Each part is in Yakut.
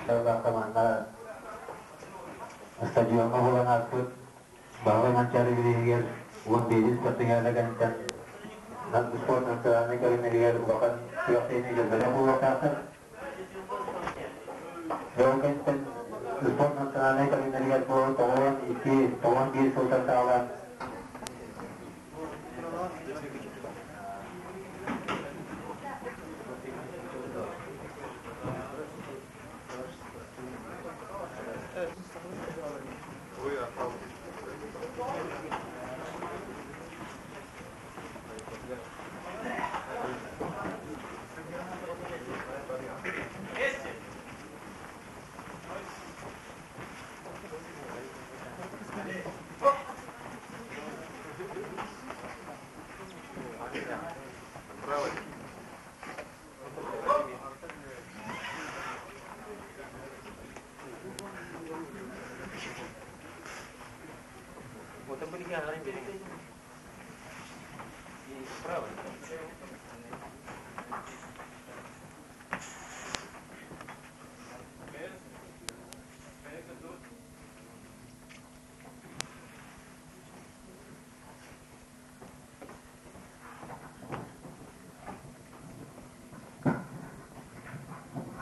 Сыллаахха манна стадиоҥҥа буолан ааспыт Баһылай Манчаары бирииһигэр 11 спартакиада кэнниттэн спорт национальнай көрүҥнэригэр улахан күрэхтэһиини көрбөтөх буолуохтаахтар. Ол кэнниттэн спорт национальнай көрүҥнэригэр бу 92, 91 сылтан саҕалаан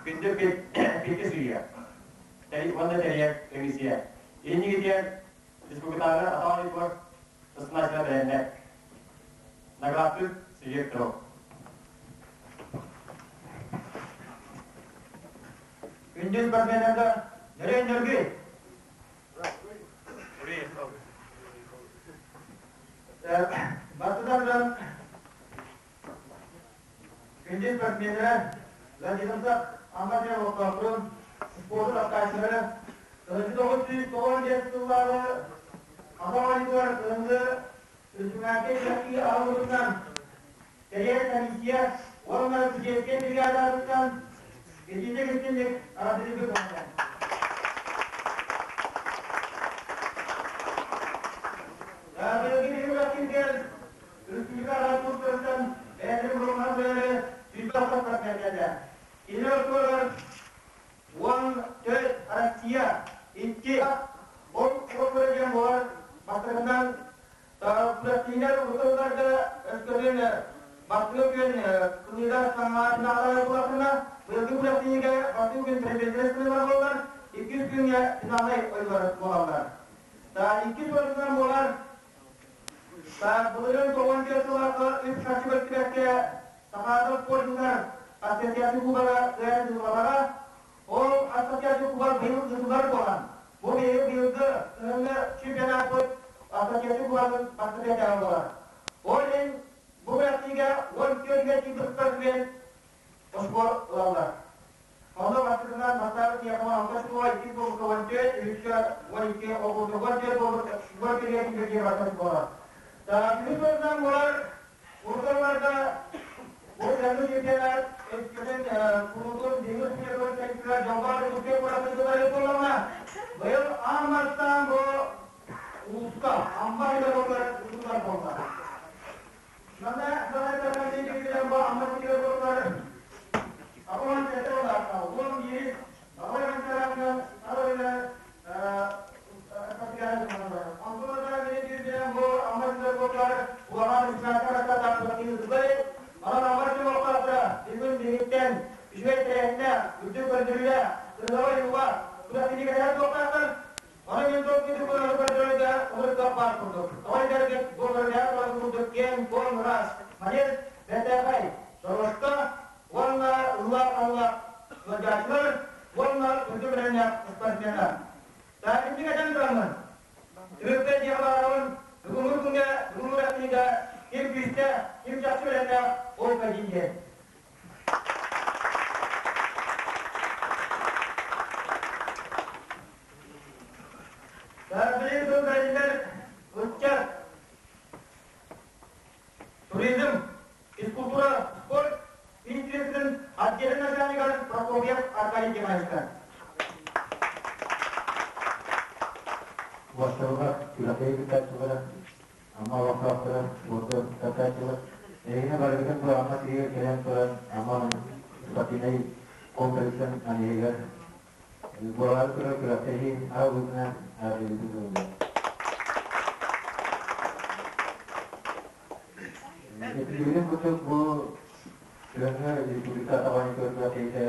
Күндү Петя Сүүйэ, уонна тэрийэр комиссия. Иннигитигэр республикатааҕы атаҕа ойугар ыстаначчыга бэлэмнэр. Наградтыыр Сергей Петров. Күндү спортсменнарга нөрүөн нөргүй! Бастатан туран, күндү спортсменнара Владимирцев Амма сирэ олохтоохторун, спорду таптааччылары, 1995 сыллааҕы Атах оонньуутугар кыһыҥҥы Үрдүҥээккэ күрэхтии аһыллыбытынан тэрийэр комиссия уонна судейскай бригадатыттан итинник итинник арассыыйа көмөлөөн. Быйылгы биһиги республика арассыыйаттан бэйэлэрин булумнан бэйэлэри сүүрбэ охсоттор кэллэ. Кинилэр ортолоругар 14 Россия, икки ол диэн буолар бастакынан Күрэхтэһиилэр урутулларга өскөтүн бастакы күн кыныылар саҥаатынаҕалара буоллахтарына, быйылгы күрэхтэһиигэ бастакы күн предметнэй кыныылар буолаллар, иккис күҥҥэ финаллай ойуулар буолаллар. Иккис уратынан буолар былырыын 94 сылларга үп-харчы көстүбэккэ Сахаада спордугар ассоциация кубога кыайан ыытыллыбатаҕа. Ол ассоциация кубога быйыл ыытыллар буолан, Бу биһиги быйылгы кыһыҥҥы чемпионаппыт ассоциация кубогын бастакы этээҕэ буолар. Ол иһин бу күрэхтэһиигэ 14 киирбит спортсмен оскуол ылаллар. Онно бастакынан бастаабыт Диакон алта школа, иккис буолбукка 14, үһүскэ 12, ол курдук 14 буолбут 14 киирбит бастакы буолар. Үһүс уонунан буолар Уруталларга бу кыһыҥҥы чемпионат өскөтүн куруутун биһиги республикабыт сайдыыта дьоллоох Дьокуускай куорат ыытыллар буоллаҕына, быйыл аан бастаан бу улууска Амма сирэ буолар ыытыллар буолла. Манна салайтаран диэн бу Амма сирэ буолар Апон сэтэ улаатта, 11 Абай Анкараҥҥа арыйа Уонна ыллаах-аллаах ыалдьааччылар уонна үрдүк бэлэмнээх спортсменнар. Таатинчик этэн тураммын, түмүккэ дьиэҕэ баарабын, бүгүҥҥү күҥҥэ, бүгүҥҥү күрэхтэһиигэ ким күүстээх, ким чахчы бэлэмнээх, ол кадин диэн. Билигин сыл бэриллэр ыччат, туризм, физкультура, спорт министерствотын отделын начальнигар Прокопьев Аркадий Геннадьевичка. Басталга күрэхтэһии кыттааччылара, Амма олохтоохторо, спорду кыттааччылар, эһигини барыгытын бу Амма сиригэр кэлэн туран Амма спортивнай комплексын аныгыгар Буолаары турар күрэхтэһии аһыллыытынан аатырбыт буолла. Этиллибитин курдук бу күһүҥҥү республика атаҕын күрэхтэһиитэ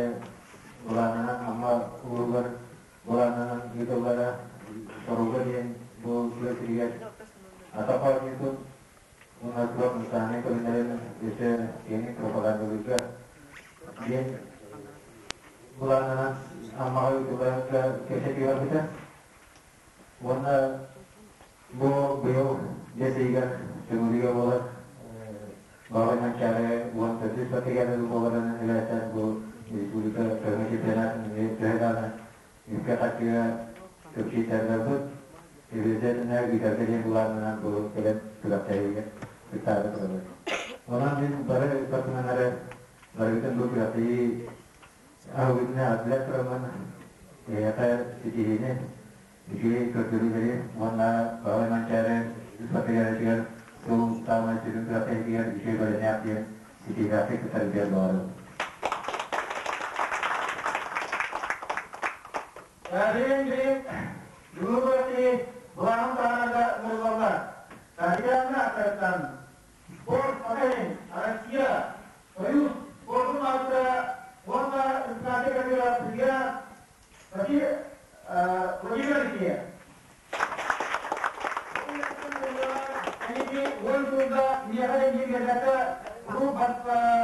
былаанынан Амма улууһугар былаанынан ыытыллара соруга диэн бу тыа сиригэр атах оонньуутун уонна спорт национальнай көрүҥнэрин өссө киэҥник пропагандалыырга диэн былаанынан Аммаҕа ыытылларга кэпсэтии барбыта. Уонна бу быйыл бэс ыйыгар Төҥүлүгэ буолар Баҕа Манчаары 14 спартакиадатын буоларынан эбээтэр бу республика көмө чемпионатын төһө даҕаны үпкэ-харчыга көпчүйтэрдэрбит, үбүлүтэтинэ ыытарга диэн былаанынан бу кэлэн күрэхтэһиигэ кыттаары турабыт. Онон мин бары спортсменнары барыгытын бу күрэхтэһии аһыллыытынан атлет тураммын эһиэхэ ситиһиини, үчүгэй көрдөрүүлэри уонна Баҕай Манчаары спартакиадатыгар сыл саамай сүрүн күрэхтэһиитигэр үчүгэй бэлэмнээх диэн ситиһиилээхтик кыттаргытыгар баҕарабын. Билин-билин бүгүн былаанын таһаарарга ыҥырыллаллар. Татьяна аттарыттан спорт Сахалин, Россия, Союз спордун маастара уонна Республика Россия Владимир Алексеев. Кэнники уон сылга миэхэ да биэрбэккэ куруук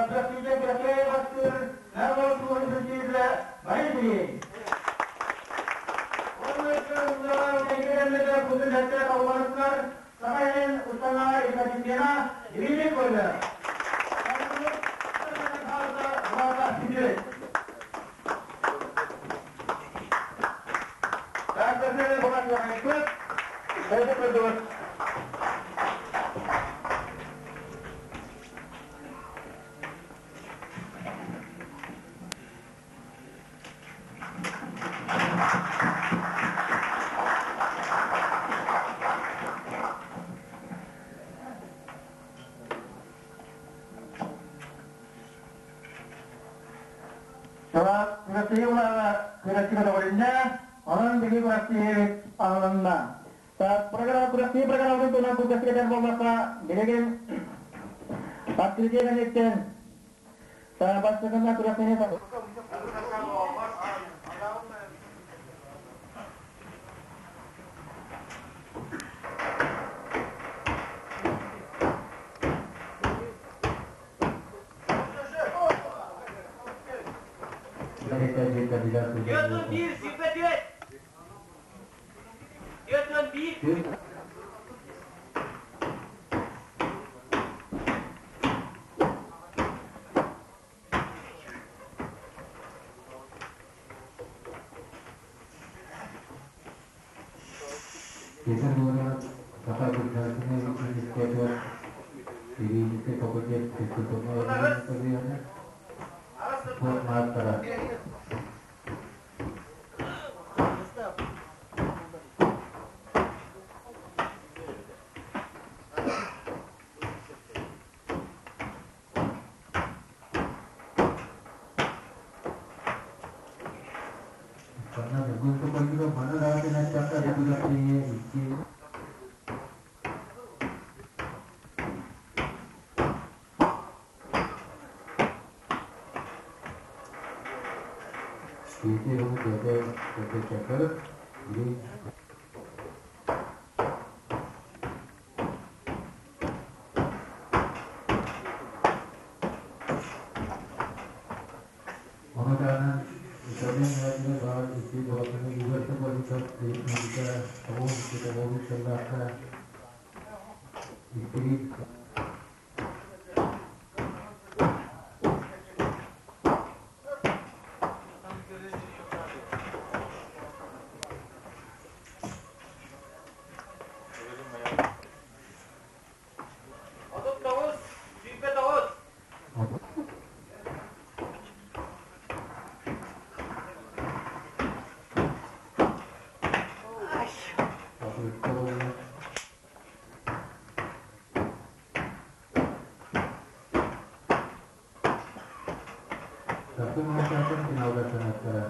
күрэхтииргэ күрэххэ бастыыр Нарвал суолун күрэхтииргэ бары билиэй. Саха сирин усталаҕа Екатерина Дмитрий көрдө. Күрэхтэһии улаҕа күрэхтии көтөҕүлүннэ, онон биһиги күрэхтэһиибит аһылынна. Күрэхтэһии программатын туһунан кылгастык этэр буоллахха, билигин открытие кэнниттэн бастакынна күрэхтэһии 411, 24. 411. Киэсэ буолан Саха государственнай университетыгар юридическай факультет физкультурнай отделениетын спорт маастара. Манна бүгүн тупайыга маны даҕатан эттэххэ бу күрэхтэһиигэ икки Киһи уһун бэйэтэ көрдөччөккө билин Ону таһынан Италия мэрэтигэр баар икки уолаттаны Игорь Сокольников республика 92 сыллаахха иккилии 39, 29. Сарсын уончаатын финалга санаттара.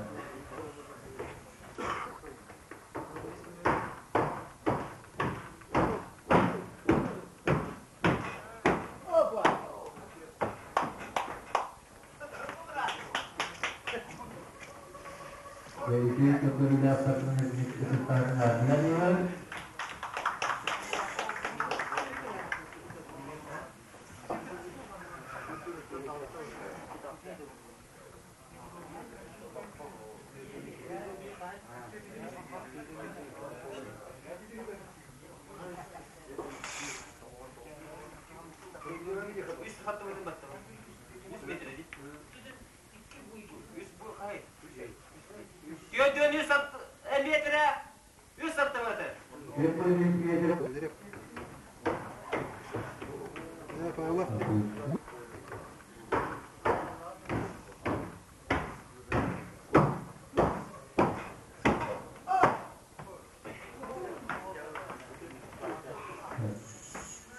Үтүө көрдөрүүлээх сатанан ытыктаатын аатынан Түөрт метрэ, үс сантиметр. 42, 42.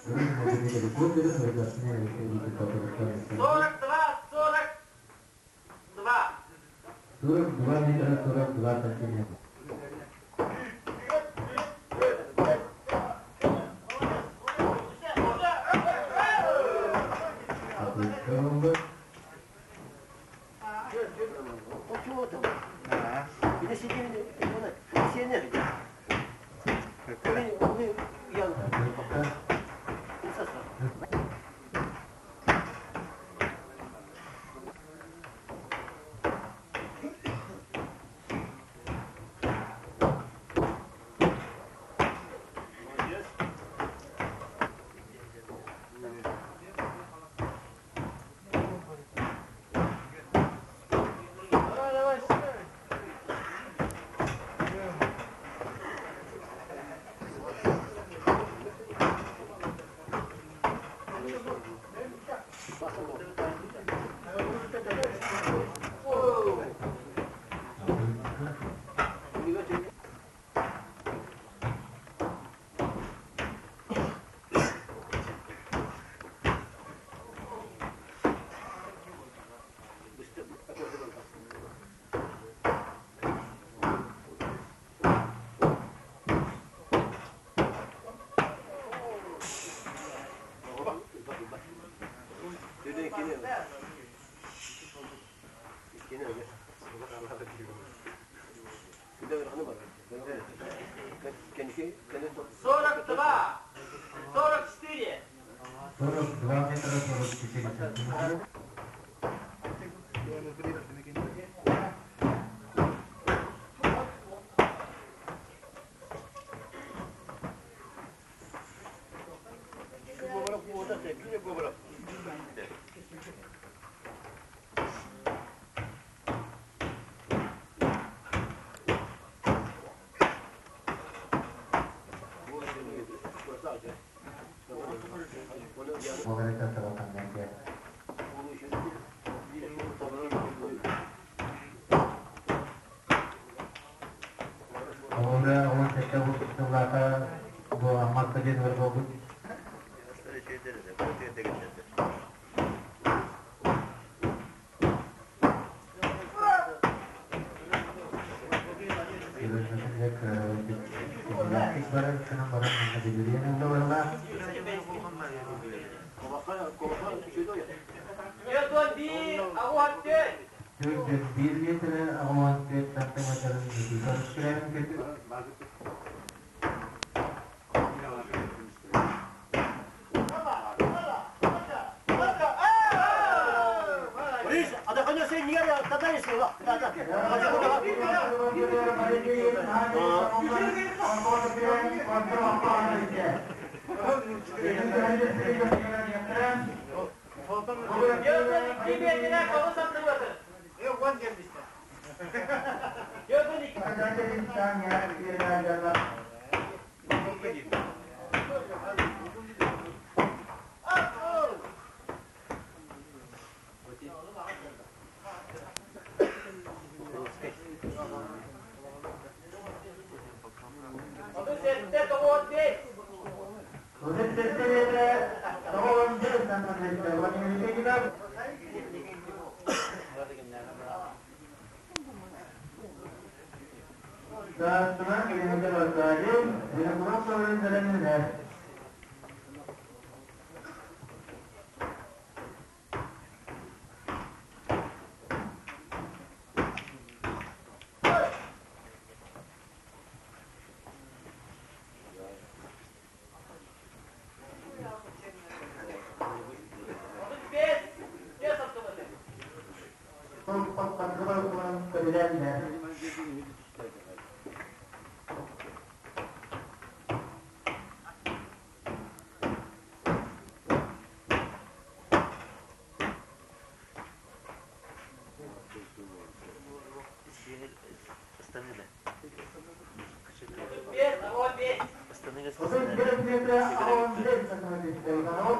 42 метра 42 сантиметра. 42, 44. 42 метра 44 сантиметра. Ora 17 сыллаата бу Аммакка диэн буолбут. Bir metre 14 santimetrenin Көрүлэллэр. 35 metre 15 santimetre Иванов.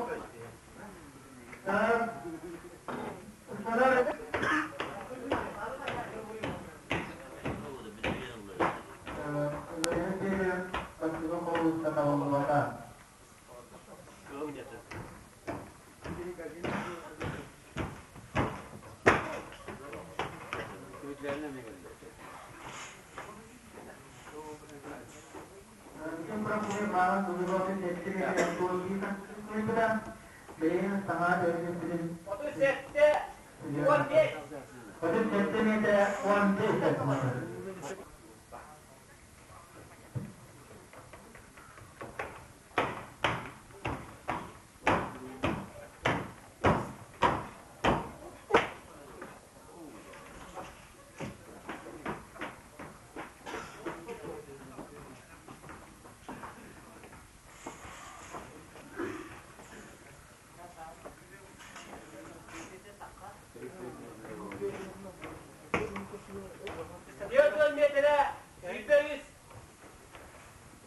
37, 15. 37 metre 15 santimetre. 4 metre 100.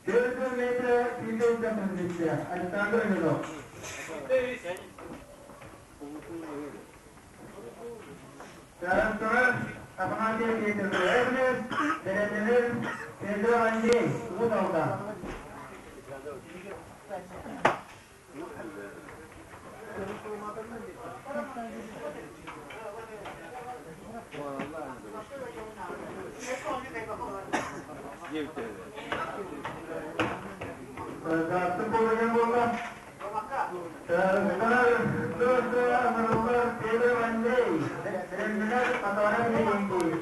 4 metre 100 santimetre. Александр Иванов. 100. Тарантуран Афанасий Петрович, Беретинин Петр Андрей, Угуталда. Жартты болған болды. Петр Андрей, Беретинин Атаран Андрей.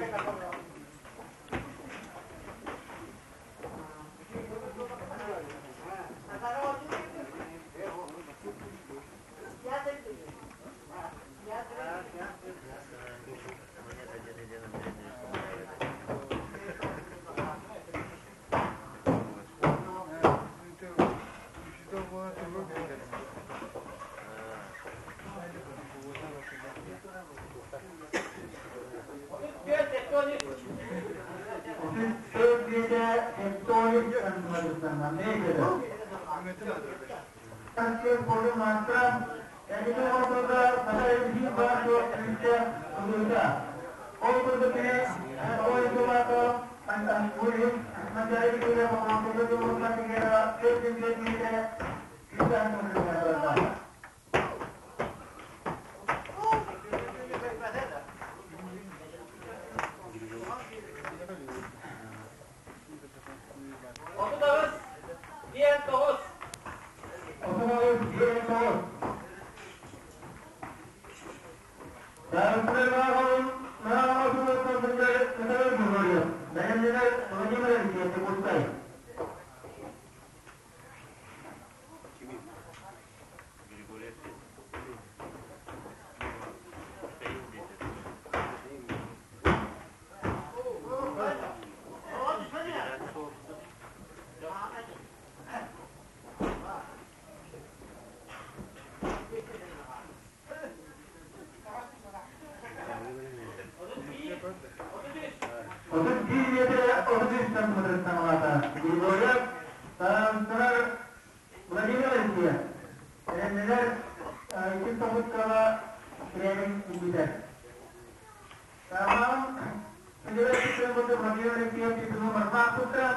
34, 13. 34 metre 13 santimetre. 39, 19. 39. 31 metre 33 santimetre sanmata. Grigoryev Tarantılar Vladimir Rusiya. Erenler iki topuk kala trenin gider. Tamam. Vladimir Rusiya titulu Marmaputra.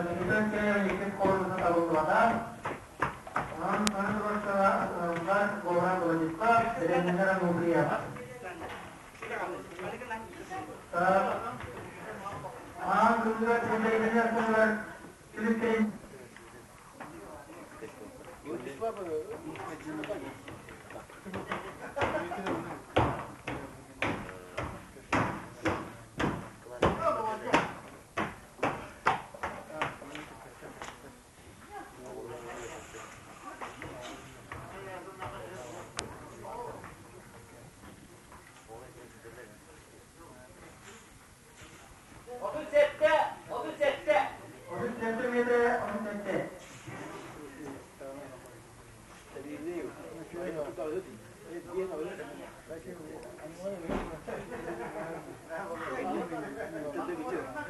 Никитин иккис холонута табыллыбата. Онон Сан Горан Владислав, Тренер Ануфриев. Аан күнүгэр күндэйдэнэр сыллар түлүктэрин 37, 37. 37 метр 37. 36, 93.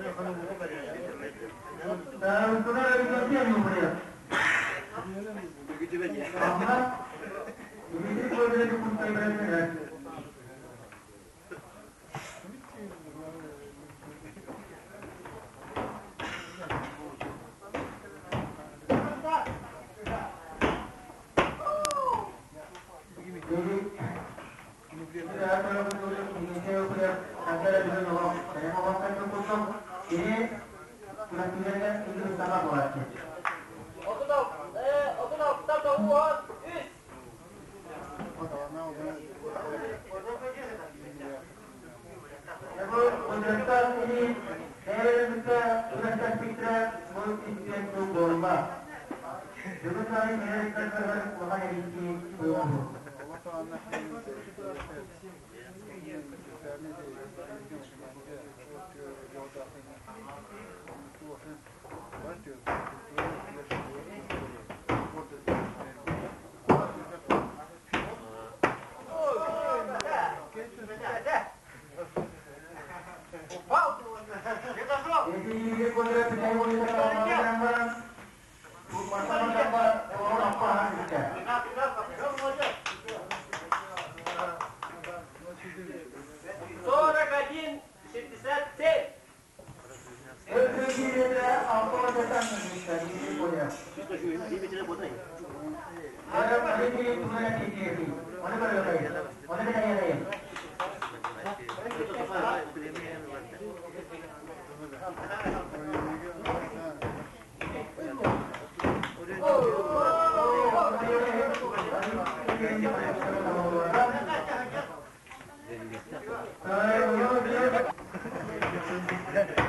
41, 67.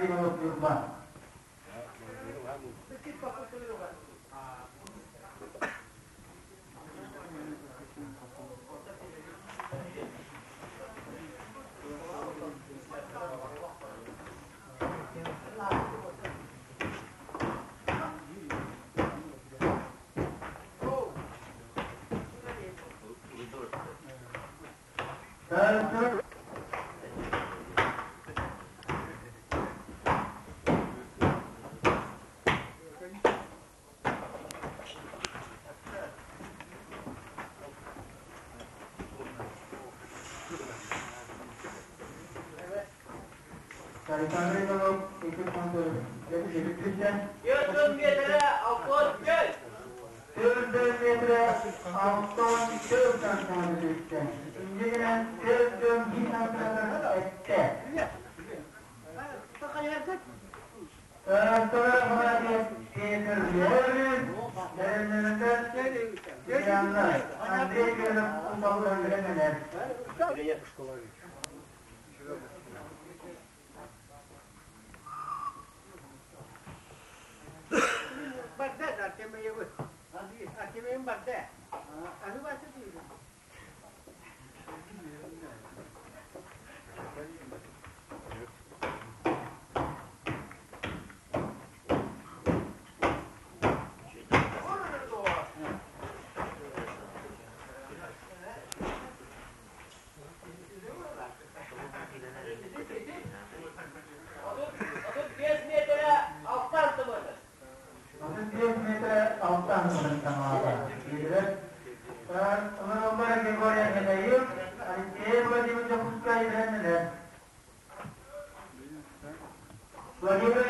Иванов Ньурба. Александр Иванов 2,4 4 metre 64. 4 metre 64 santimetre düştü. İnceden 4,1 santimetre etti. Sonra Andrei Andrei 35 metre alttan santimetre. 35 metre alttan santimetre. Владимир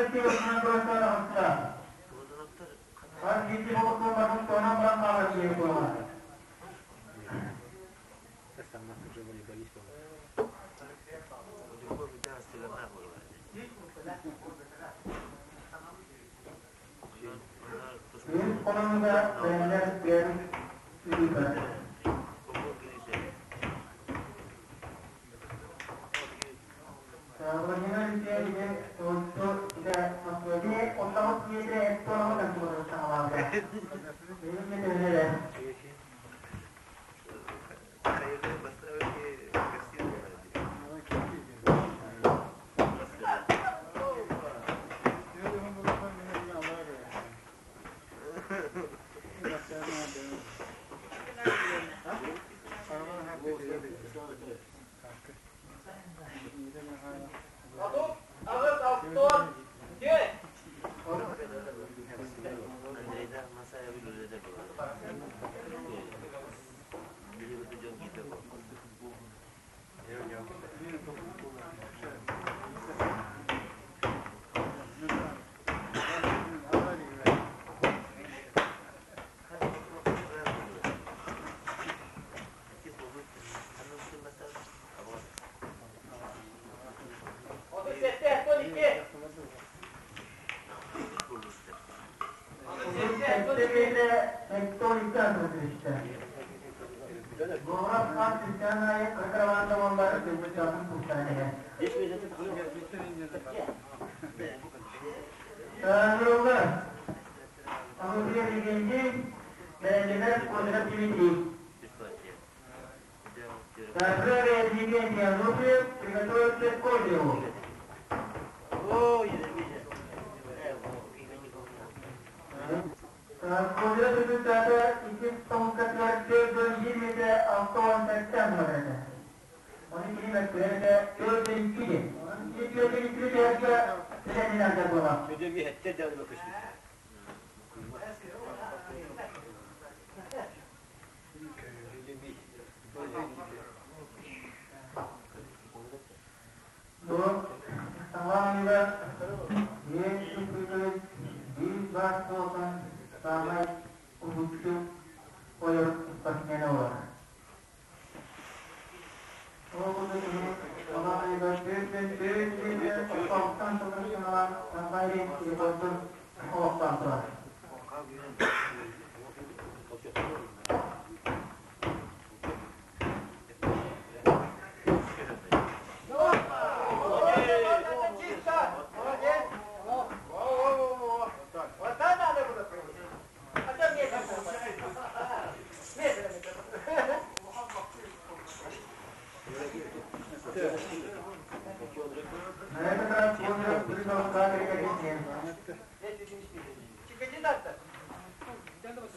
На этот раз Кондров прыгал в кадре как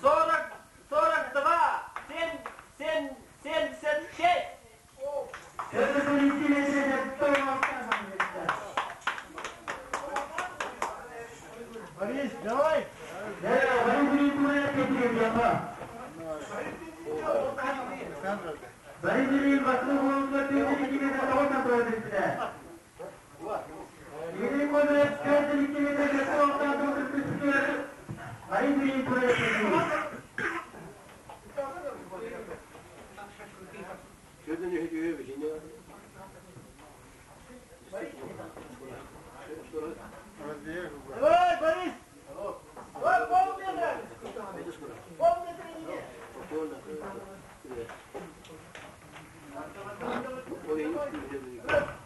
40, 42, 7, 7, 76. Это Борис, давай! Давай, Борис! Давай, полметра! Полметра не!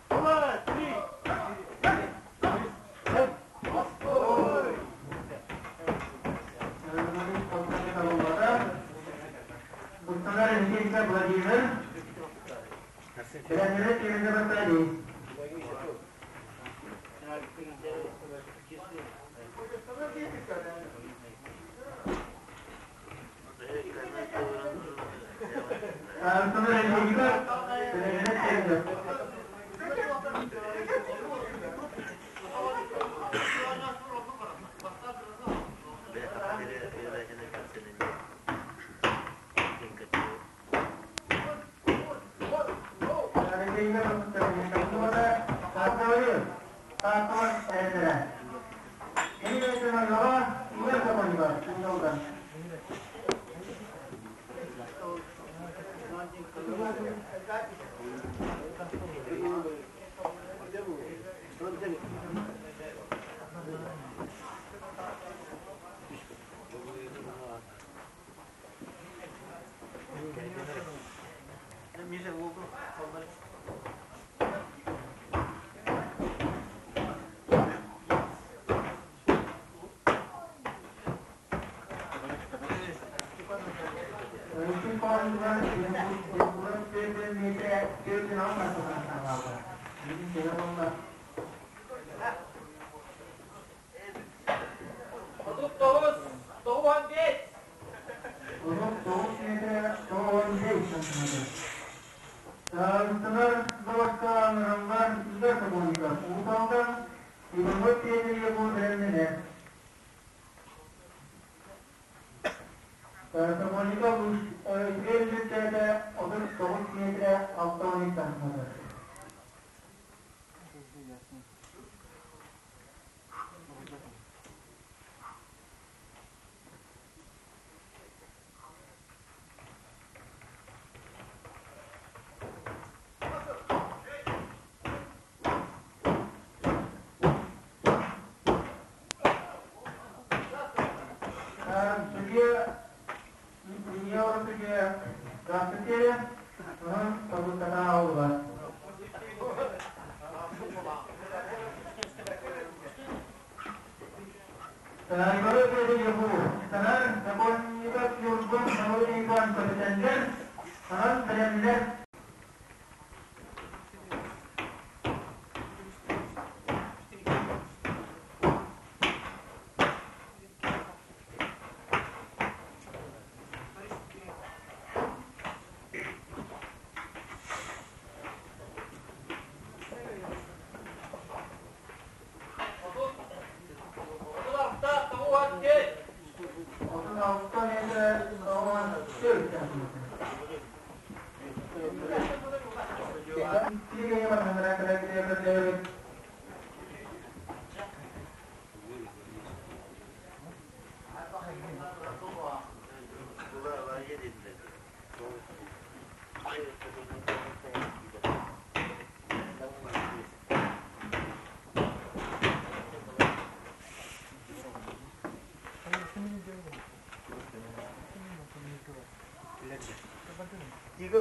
Два, три! Владимир, 39,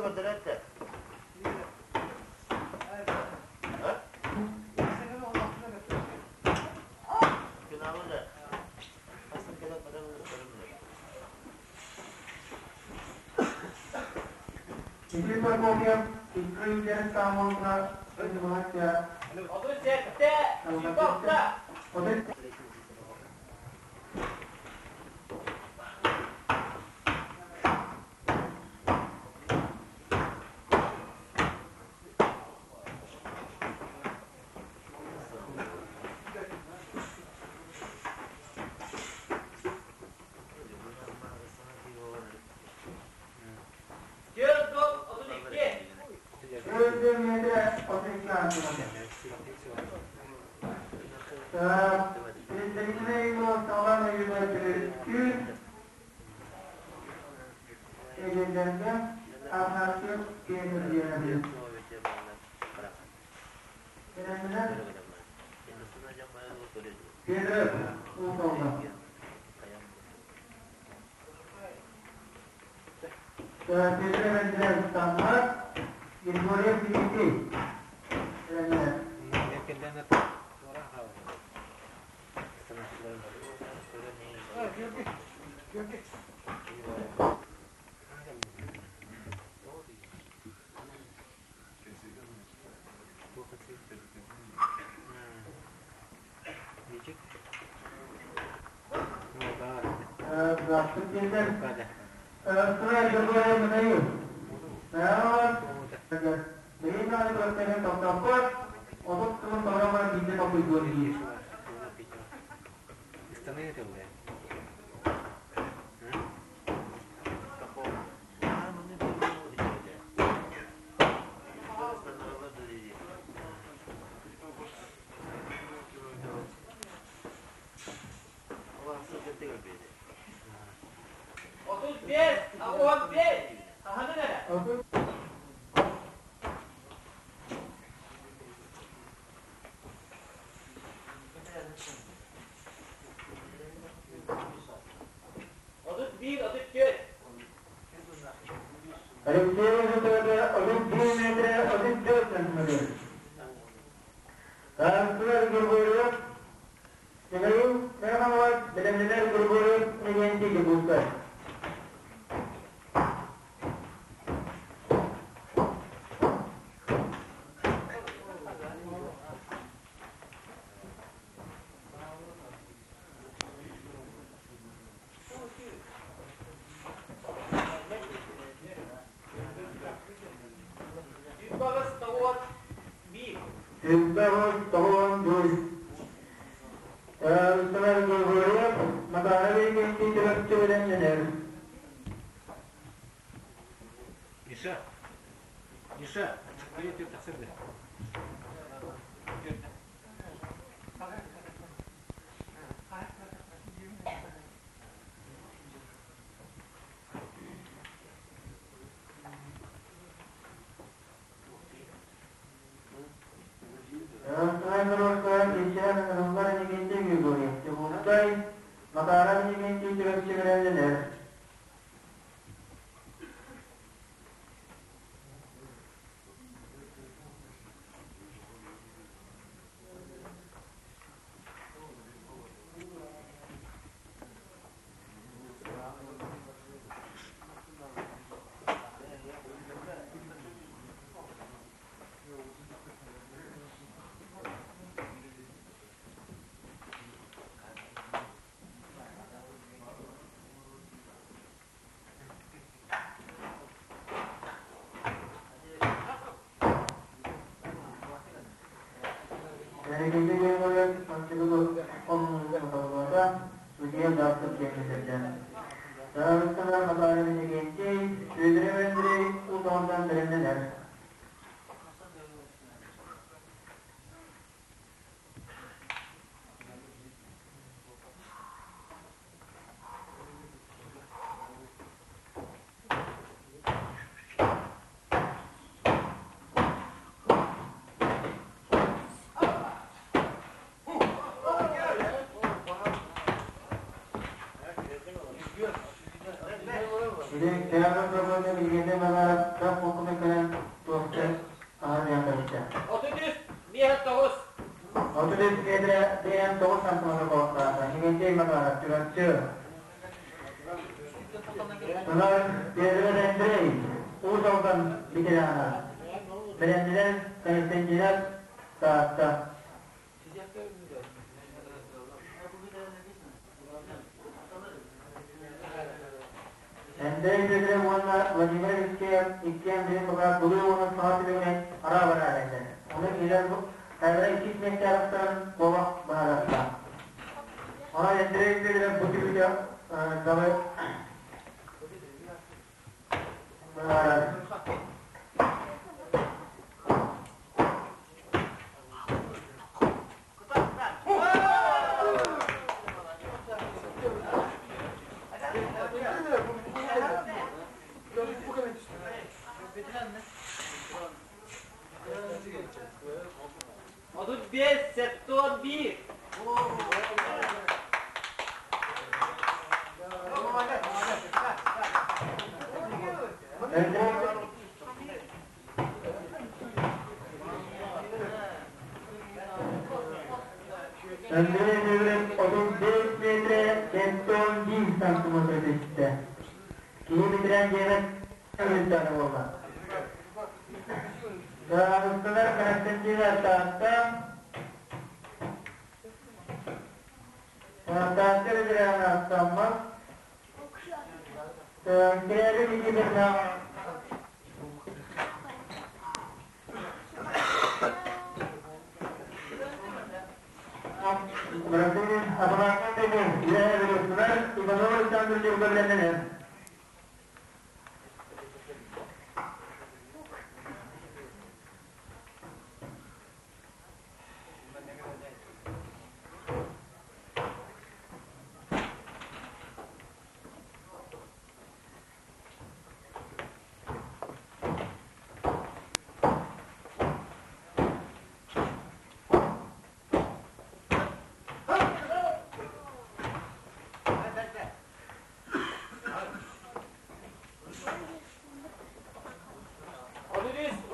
95. Игорь Прокопьев, кыйдарын таамолна ыннымахача 37, 26. Отут 4, 32. Öldü metre 32 santimetre. Ege'lerden Atatürk gelir. Gelenler gelir oldu. Teşekkür İstanbul, Cumhuriyet Birliği. Gelenler. राष्ट्रपिता 35, 15. Ahana nere? 31, 34. 101. Миша, Миша, 33, 9. Бэлэмнэнэр Константинов Таатта. Андрей Федоров уонна Владимир Алексеев иккиэн биир сылга былыы уонна саҥа түмүгүнэн араа-бараа эрэллэр. Ону кинилэр хайалара иккис миэстэ арахсарын куобах быһаарыахтаах. Онон Андрей Федоров бу түмүккэ далы быһаарар. 35, 71. Андрей Федоров 35 метрэ 71 сантиметр түстэ. Киһи бэтэрээн диэбэт өлүнтэҕэ буолла. Кыраныыссалар Константин Таатта Таатта бэтэрээн ааттаммат. Кирээли Никифоровна Бразилия аппараатын тэҥэ үөһээ Бүлүүстүлэр Иванов Александр Ньурбалэннэнэр.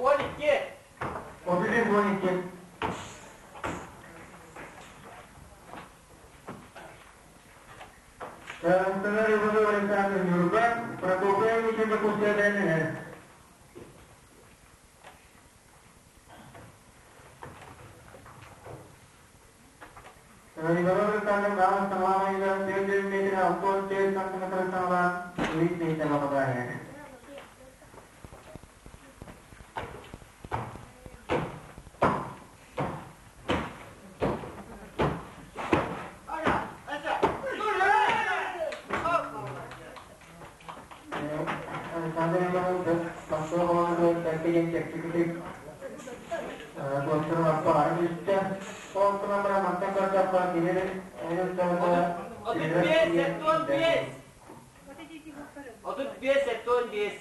33, 12. 33-12. Александр Иванов Александр Ньурба Прокопьевич Дьокуускайданнанар. Иванов Александр Гаан саҥалаан 4 метр 64 сантиметр саҥалаан үһүс миэстэ баҕалаах. Александр Иванович бастакы холонугар бэркэ диэн чэпчэкитик туохтарын аппаҕарын түстэ. Ол гынан баран мантан көрдөххө кини 35, 75. 35, 75.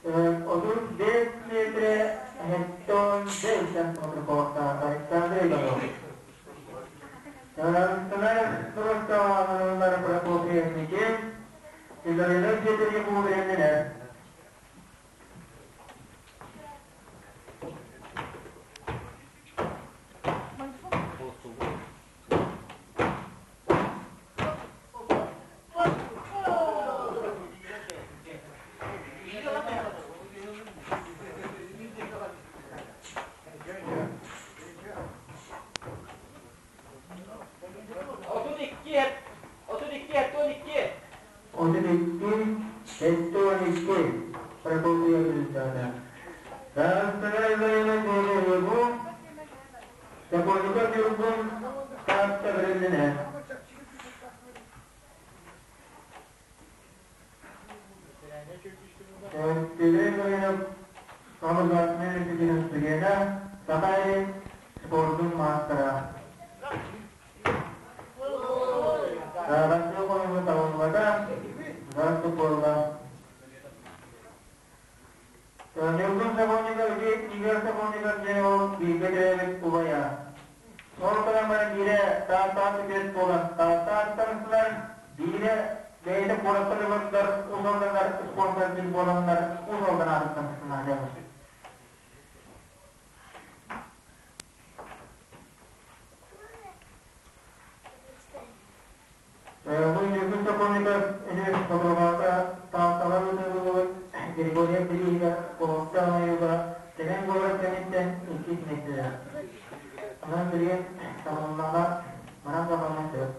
35 метрэ 75 сантиметр буолуохтаах Александр Иванов. Сылар Прокопьев Никит, Израилев Дмитрий Кубриннэр. 32, 32, 12. 32, 72 Прокопьев Александр. Сылар Сокольников Ньургун Таатта бэрилинэ. Петр Иванов Государственный институтун студена, Саха спордун маастара. Бастакы хонууну табыллыбата, газ буолла. Ньургун Сокольников Игорь Сокольников диэн ол бииргэ төрөөбүт убайа. Ол гынан баран биирэ Тааттаҕа күтүөт буолан, Тааттааттан биирэ бэйэтэ куоракка олордор, ус алданнар спонсордыыр буоланнар Ус Алдан аатыттан сылдьабыт. Бу Ньургун Сокольников ини Соколоваата Тааттаҕа ыытыллыбыт Григорьев бирииһигэр Кулуттан ойууга кэнниттэн иккис миэстэлээх. Онон билигин табылыннаҕына манан табыллан сөп.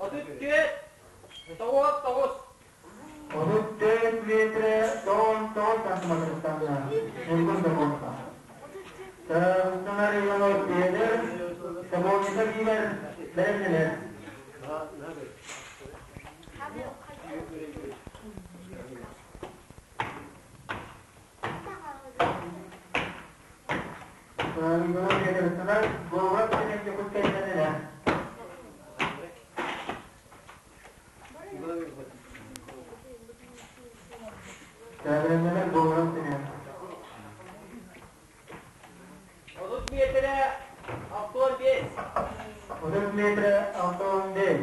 34, 99. 34 метрэ 99 сантиметртанна Ньургун Докуонка. Сунар Иванов Петр, Сабовница биилэр бэлэмнэнэр. Иванов Петр Сунар, Говор Петр Дьокуускайданына. Бэлэмнэнэр Говор Петр. 30 метрэ 65. 30 метрэ 65.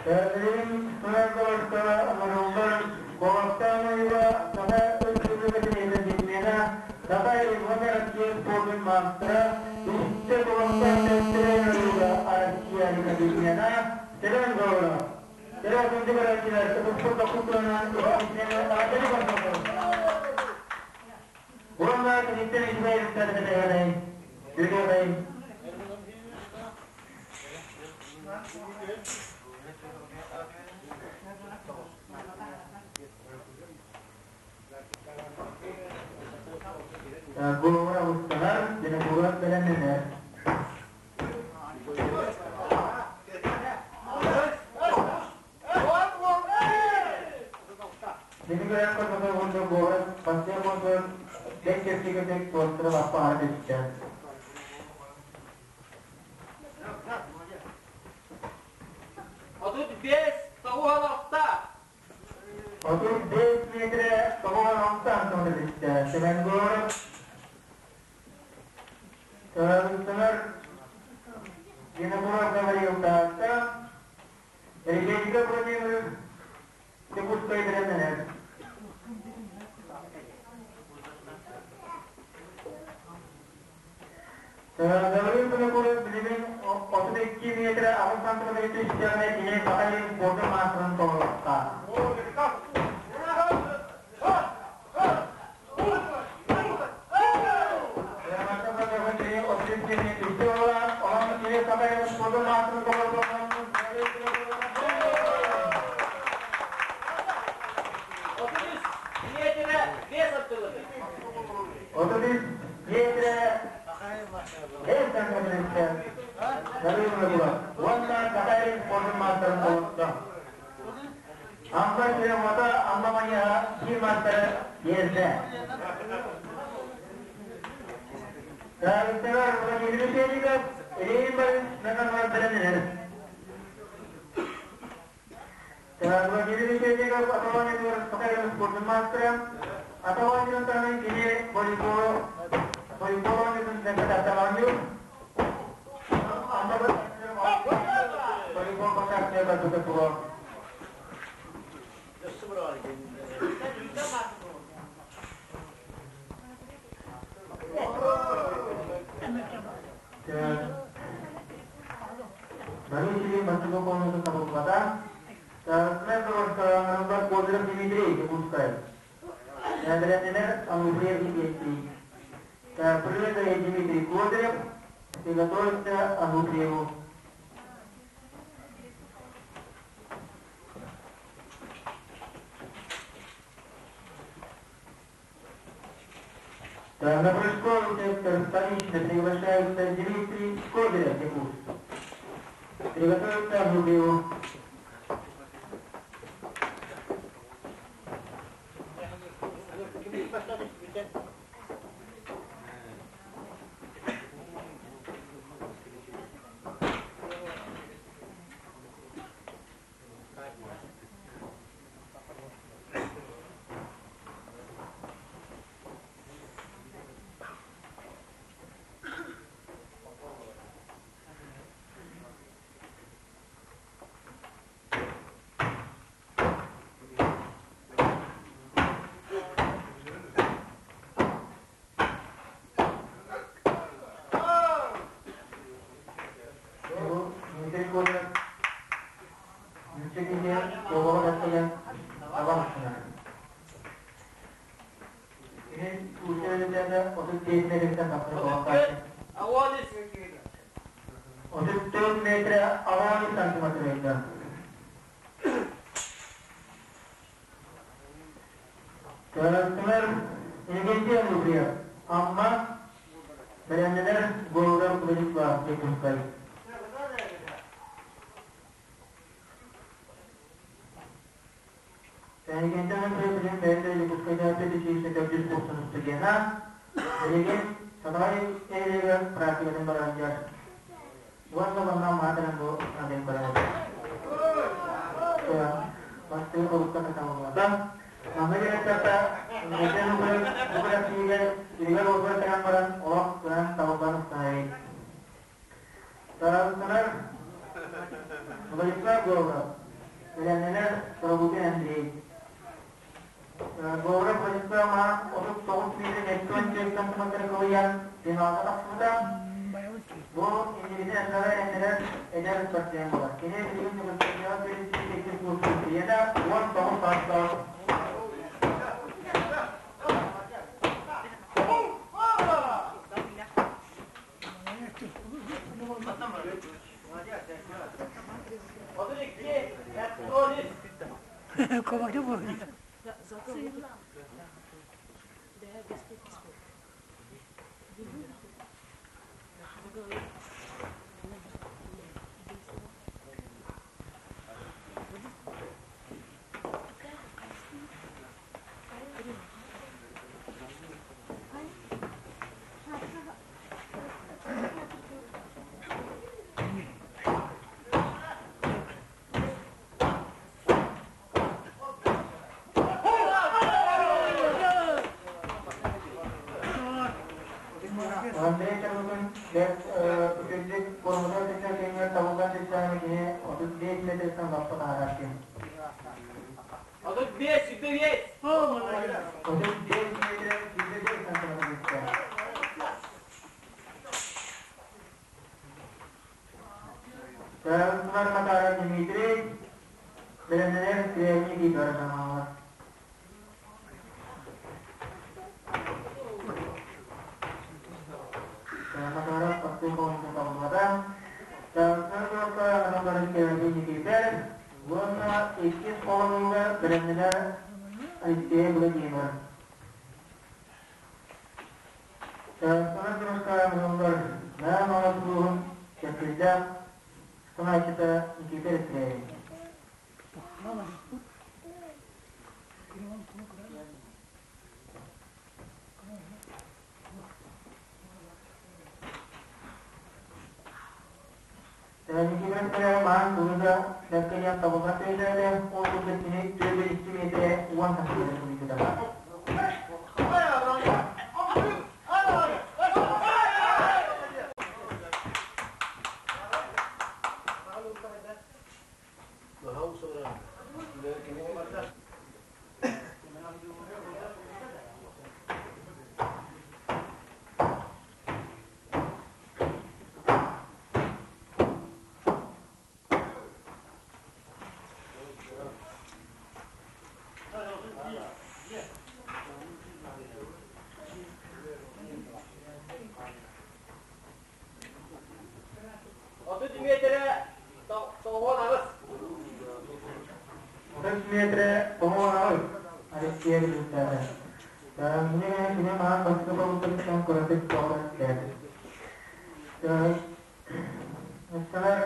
Билигин Сунаргородка оҥоһуллар Куоластаан ойуура Саха Өрөспүүбүлүкэтин иһитиннэриитинэ Саха уонна Россия спордун маастара, үстэ куоластаан тэптэрэн ойуура Россия академияна Сэрэн Говоров. Сэрэн күндү көрөөччүлэр, тутуспут докумуонунан иһитиннэри аҕатары көрсөбүт. Уонна киниттэн үчүгэй өрүттэр кэтэһэрэй, үтүөкэй. Говора усталар, Винокуров бэлэмнэнэр. Мини көрөн көрбөтө уонна буолар бастыҥ буолбут дэҥ кэпсиигэтик туостара лаппа аһара түстэ. 35, 96. 35 метрэ 96 сантиметр түстэ. Сэмэн Горов Сыҥыр Винокуров Гаврил Таатта Ребенька Владимир Якутскай бэлэмнэнэр. Гаврил Винокуров билигин 32 метрэ 8 сантиметр түстэҕинэ кини Саха сирин спордун маастарын толоруохтаах. 33 метрэ 5 сантиметр. 33 метрэ 5 сантиметр уонна Саха сирин спордун маастарын толордо. Амма сирэ-уота Амма маньяга биир маастары биэрдэ. Тааһыттыгар Владимир Михайлов Ильин Борисович бэлэмнэнэр. Владимир Михайлов Атаманин Саха спордун маастара. Атаманин таһынан кини волейбол волейбол оонньуутун кытаатаманньыыр. Волейбол бакааччыга барбыта туруо. Бары сирин бастакы хонуутун табыллыбата. Сарсына Козырев Дмитрий Якутскай. Бэлэмнэнэр Ануфриев Никитий. Прыгает Дмитрий Козырев, приготовиться Ануфриеву. На прыжковый сектор столичный приглашается Дмитрий Козырев, Якутск. Приготовиться Ануфриеву. 35 метртэн тахсар буолан 34, 83. 34 метр 63 сантиметр ыйда. Көрөөччүлэр Иннокентий Ануфриев, Амма, бэлэмнэнэр Говоров Владислав Якутскай. Иннокентий Ануфриев билигин бэйэтэ Якутскайдааҕы педучилище төрдүс курсун студена, билигин Сатаҕай нэһилиэгэр практикатын баран дьар. Уонна манна маатыран бу атын баран бастыыр олукка сатаммата. Манна диэтэххэ, Иннокентий Ануфриев бу күрэхтэһиигэ сиригэр уотугар кэлэн баран олох кыайан табыллан устаайый. Тараҕыстанар Владислав Говоров, бэлэмнэнэр Сорогутин Андрей. Говоров Владислав Маан 39 метр 74 сантиметр кылыйан финалга тахсыбыта. Бу иннибитин элбэҕи эрэннэрэр эдэр спортсмен буолар. Кини билигин Ньургуйаҕа төрүттүү иккис курсун студена 19 саастаах. 32, 73. Ковалев вроде. Андрей Чарбыкын бэрт үчүгэйдик куорумутар сыччах кэмҥэ табыллан сыччаҕына кини 35 метртэн лаппа таһаарар киһи. 35, 25. 35 метр 25 сантиметр бүттэ. Тыһыынчалар Макаров Дмитрий, бэлэмнэнэр Кремний Виктор Романов. Макаров бастыҥ холонугу талбата. Тыһыынчалар куоракка аналларын Кремний Никитер уонна иккис холонууга бэлэмнэнэр Алексей Владимир. Саҥа дьарыктаах Нам аҕа улууһун кэскиллээх санааччыта Никита Алексеевич. Никита Алексеевич маан кылыга бэркэ диэн табыллан түһүлээтэ, ол курдук кини 402 миэтэрэ 10 сантиметр суруйбута. 30 метрэ 98. 30 метрэ 98 Алексей Алексеевич. Мне кини маан бастакы болуттан кыратык тоҕо этилээбит. Ыстанар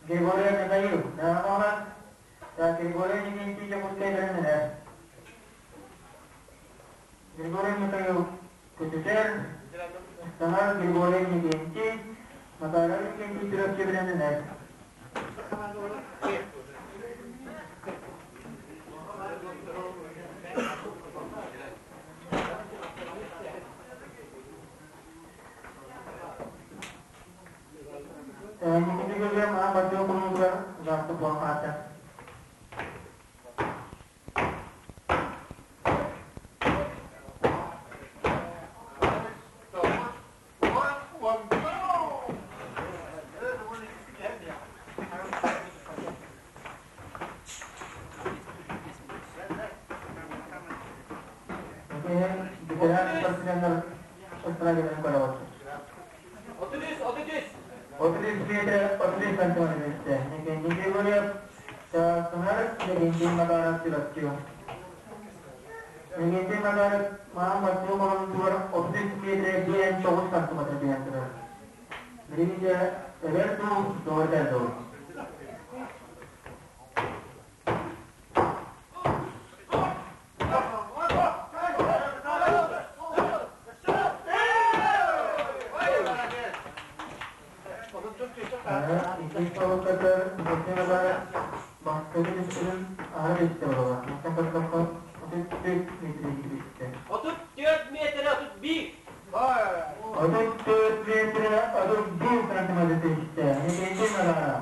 Григорий Михаил, Григорий Никитич Якутскай бэлэмнэнэр. Григорий Михаил көтүтэр, ыстанар Григорий Никитич, Наталья Викентий Чурапчы бэлэмнэнэр. Никитигэ маан бачча хонуутугар гаастык буолан хаалта. Ветеран спортсменнар 33 метр 33 сантиметр түсте. Никенди Григорьев, Саастынар, Легенди Макаров Чурапчы. Легенди Макаров маан бастыы холонтугар 33 метр 59 сантиметр түһэн турар. Билигин дьэ өлөр дуу, дуордар дуу. Иккис толуктатар Максимова бастакы түспүтүн аһара истэ буолар. Мантан көрдөххө, 34 метр истэ. 34 метр 31. 34 метр 31 сантиметр истэ. Никитин Алара.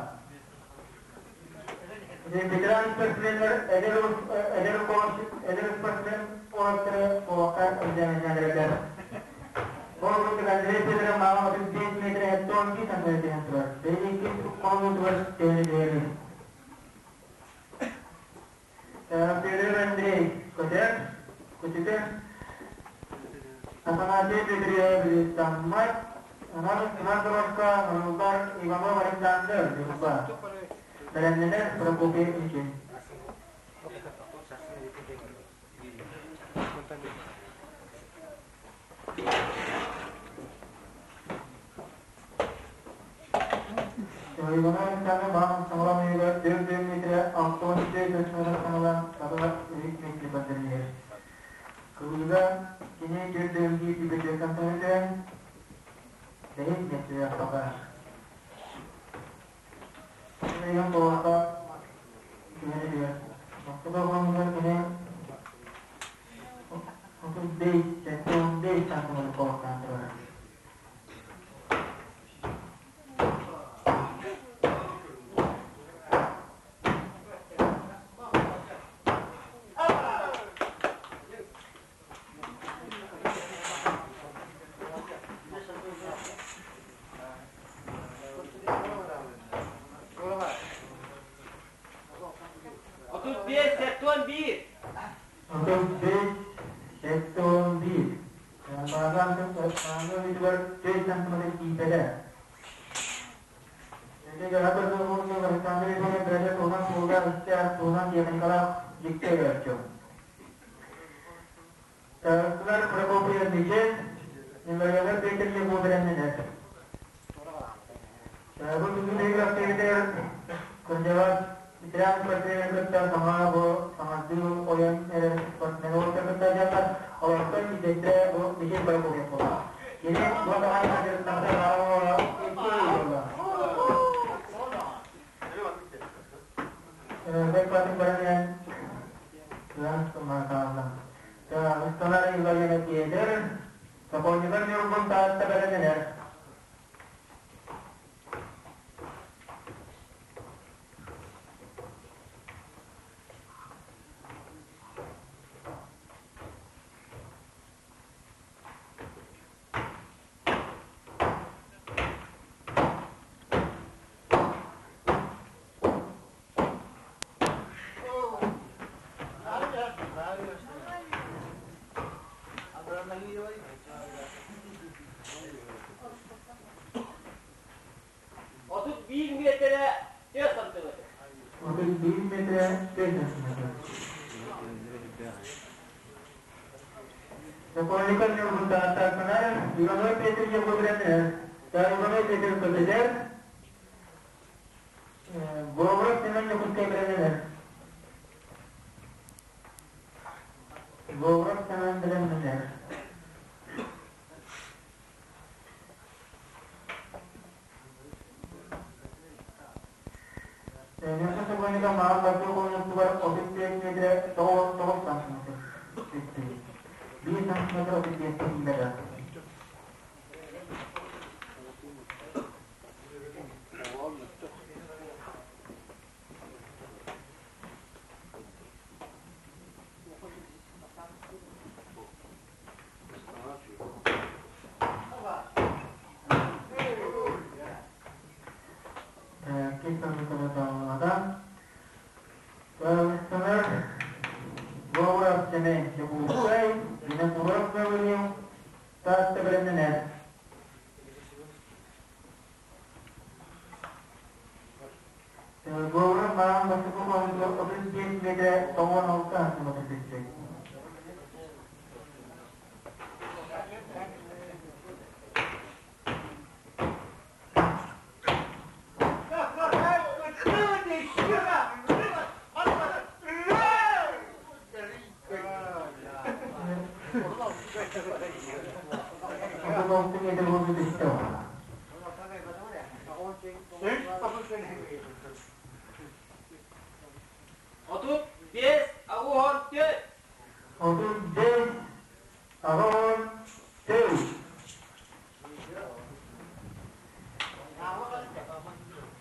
Ветеран спортсменнар эдэр эдэр эдэр спортсмен уолаттары куобахха илдьэн Ол курдук Андрей Федоров маама 35 метр 72 сантиметр түһэн турар. Бэйи иккис хонуутугар түһэн түһэбит. Федоров Андрей көтөр, көтүтэр. Афанасий Дмитриевич Таммат, Иван Иван Нурбар Иванов Александр Ньурба. Бэлэмнэнэр Прокопий Мичин. Иванов Александр баан саҥалан үйүгэр 4 метрэ 64 сантиметр саҥалан саталар үһүс миэстэ көрдөрүлэр. Кылыыга кини 4 түбэтэ сантиметр бэһис миэстэлээх баҕар. Ыйын буолата түһэн үһү. Бастакы оҕомугар кини 35, 75 сантиметр буолуохтаан турар. 35 71. 35 71. Баазан видеолар 4 сантиметр киипеле. Александр Иванович бэйэ туһунан суолга истэ туһунан техникалаах дьикти өйөөччү. Тарыктылар Прокопий Мичен, Мемориаллар Петр Легу бэлэмнэнэр. Бу бүгүн өйгө кырдьаҕас ветеран спортсмены кытта саҥа бу саҥардыы ойон эрэр спортсмены кытта дьахтар олортон биирдэстэрэ бу Мичен Прокопьев буолла. Кини бу саҕана дьарыктаммыта икки ый буолла. Бэт баран иһэн Ысталар Иварина Петр, Сокольников Ньургун Таатта бэлэмнэнэр. 31 миэтэрэ 4 сантиметр. 31 миэтэрэ 4 сантиметр. Сокольников Ньургун Тааттаакканар, Иванов Петр Егоров Иванов Петр Көтөдөр, Говоров Семен Якутскай бэлэмнэнэр. Говоров Семен бэлэмнэнэр. Ньургун Сокольников маҕан бардыы хонуктугар 35 метрэ 99 сантиметр түстүү. 1 сантиметр 35 тиийбэтэ. Говоров Семен Якутскай, Винокуров Гаврил, Таатта бэлэмнэнэр. Говорун маан бастакы хоһугар 35 метрэ 96 сантиметр түстэ. 36 метр буолбут түстэ. 35 84. 35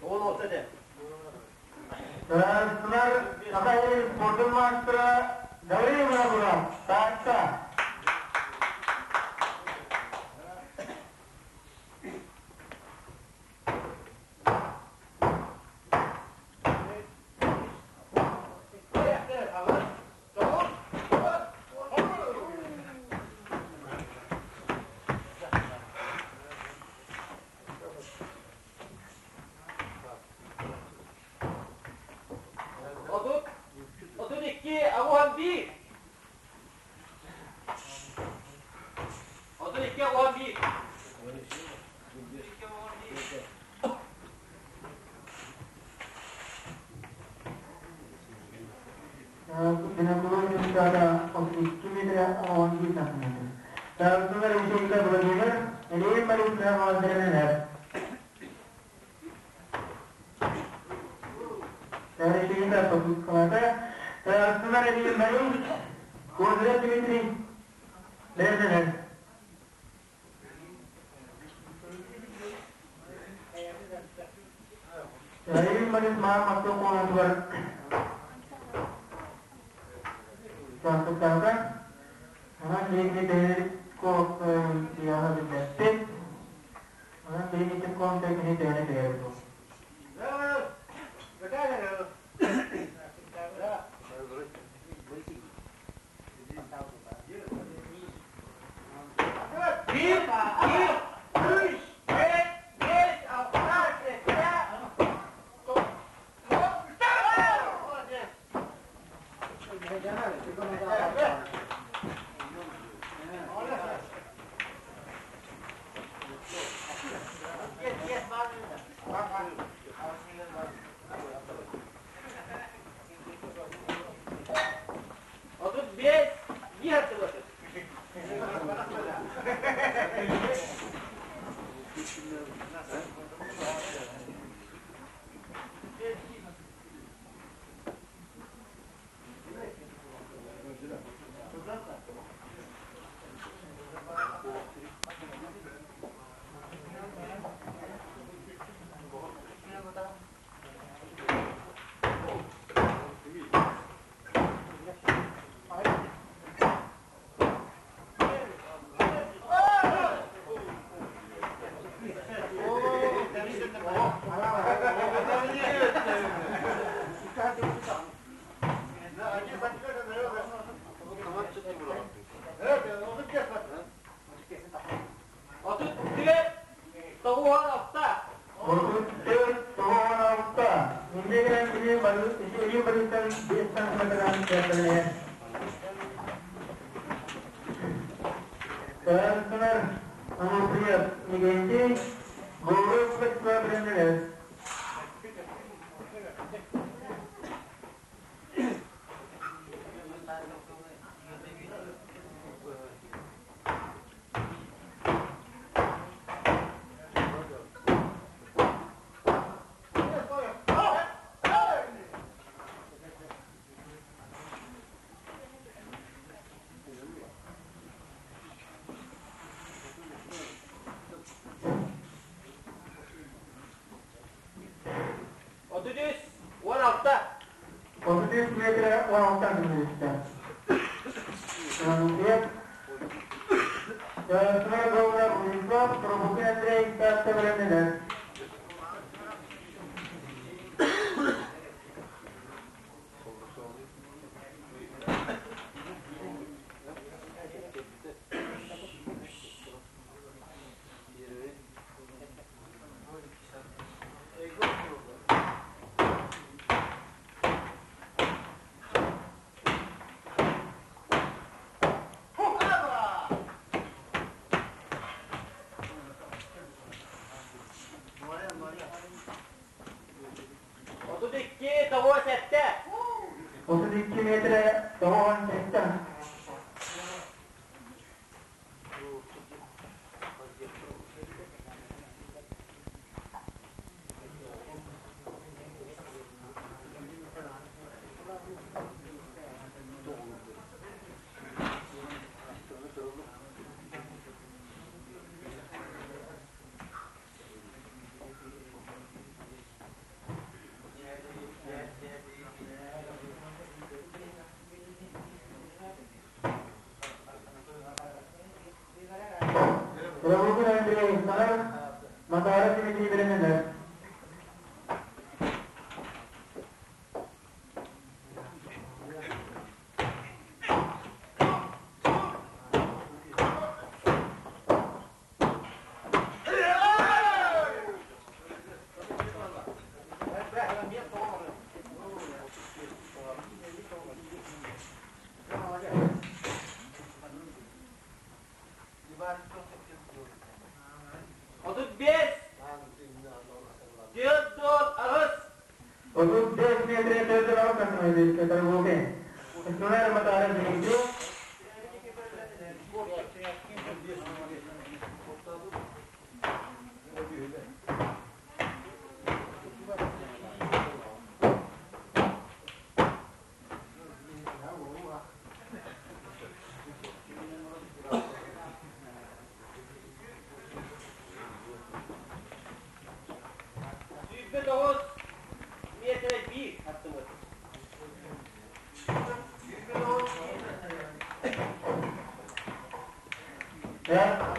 84. Сунар Саха спортун маастара Гаврил Винокуров, Таатта. 32 81. 32 81. Винокуров Никита 32 метра 11 сантиметр. Тарсунар Ишенко Владимир, Ильин Марина Андреевна. Таришина Попускалата. Тарсунар Ильин Марин, Козырев Дмитрий, Лернер. Ильин Марин Маа Макту Конатуар. Тастыктарга Онон биһиги бэйэбит куоппуйаҕа билбэппит. Онон биһиги куомта кини төһөнү билэбит буолуо. 1, 2, 3, 4, 5, 6, 7, 35 1 сантиметр. 34 96. 34 96. Иннигинэн Ильин Маринтан 5 сантиметрдан кэллэлэр. Тарсунар Ануфриев Никентий, Говоров Вячеслав Бреннелер. 33 16. 33 метр 16 сантиметр. Ануфриев. Тарсунар Говоров Владислав, Пробукин Андрей, Таатта Бреннелер. 32 metre 97. Рабочий Андрей Исаев, Матара Дмитрий Беременев. 35. 4 8. 35 metre 4 6 Tarbukin. Istunlar Matara Dmitry. 9 metre 1 hattımız. Ya.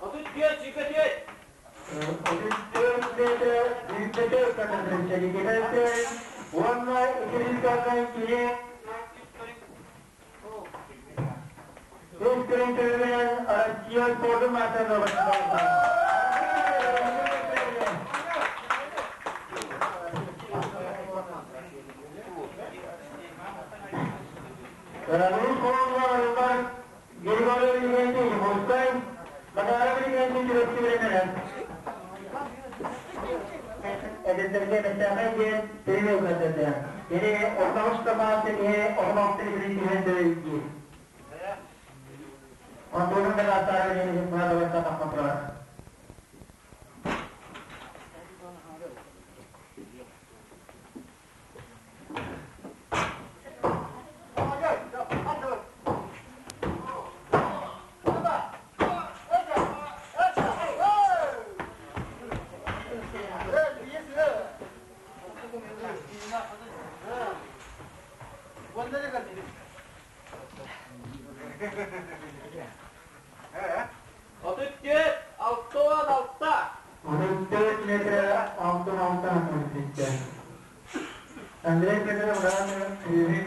34 24. 34 metre 24 katıldı. Giderse onlar 292 Üç görüntülenen Araççıya Spor'un maçlarına. Rus kolonlar Grigori Bilgenti, Moskva, Matara Bilgenti Çirokçu Bilemeler. Edildirge mesafe diye bir katıldı. Yani ortamış tabağı diye 16 birinci Ontoon kata ini semua kata 34 6 6. 34 metre 6 6 santimetre. Andrei Pedro Brand Yuri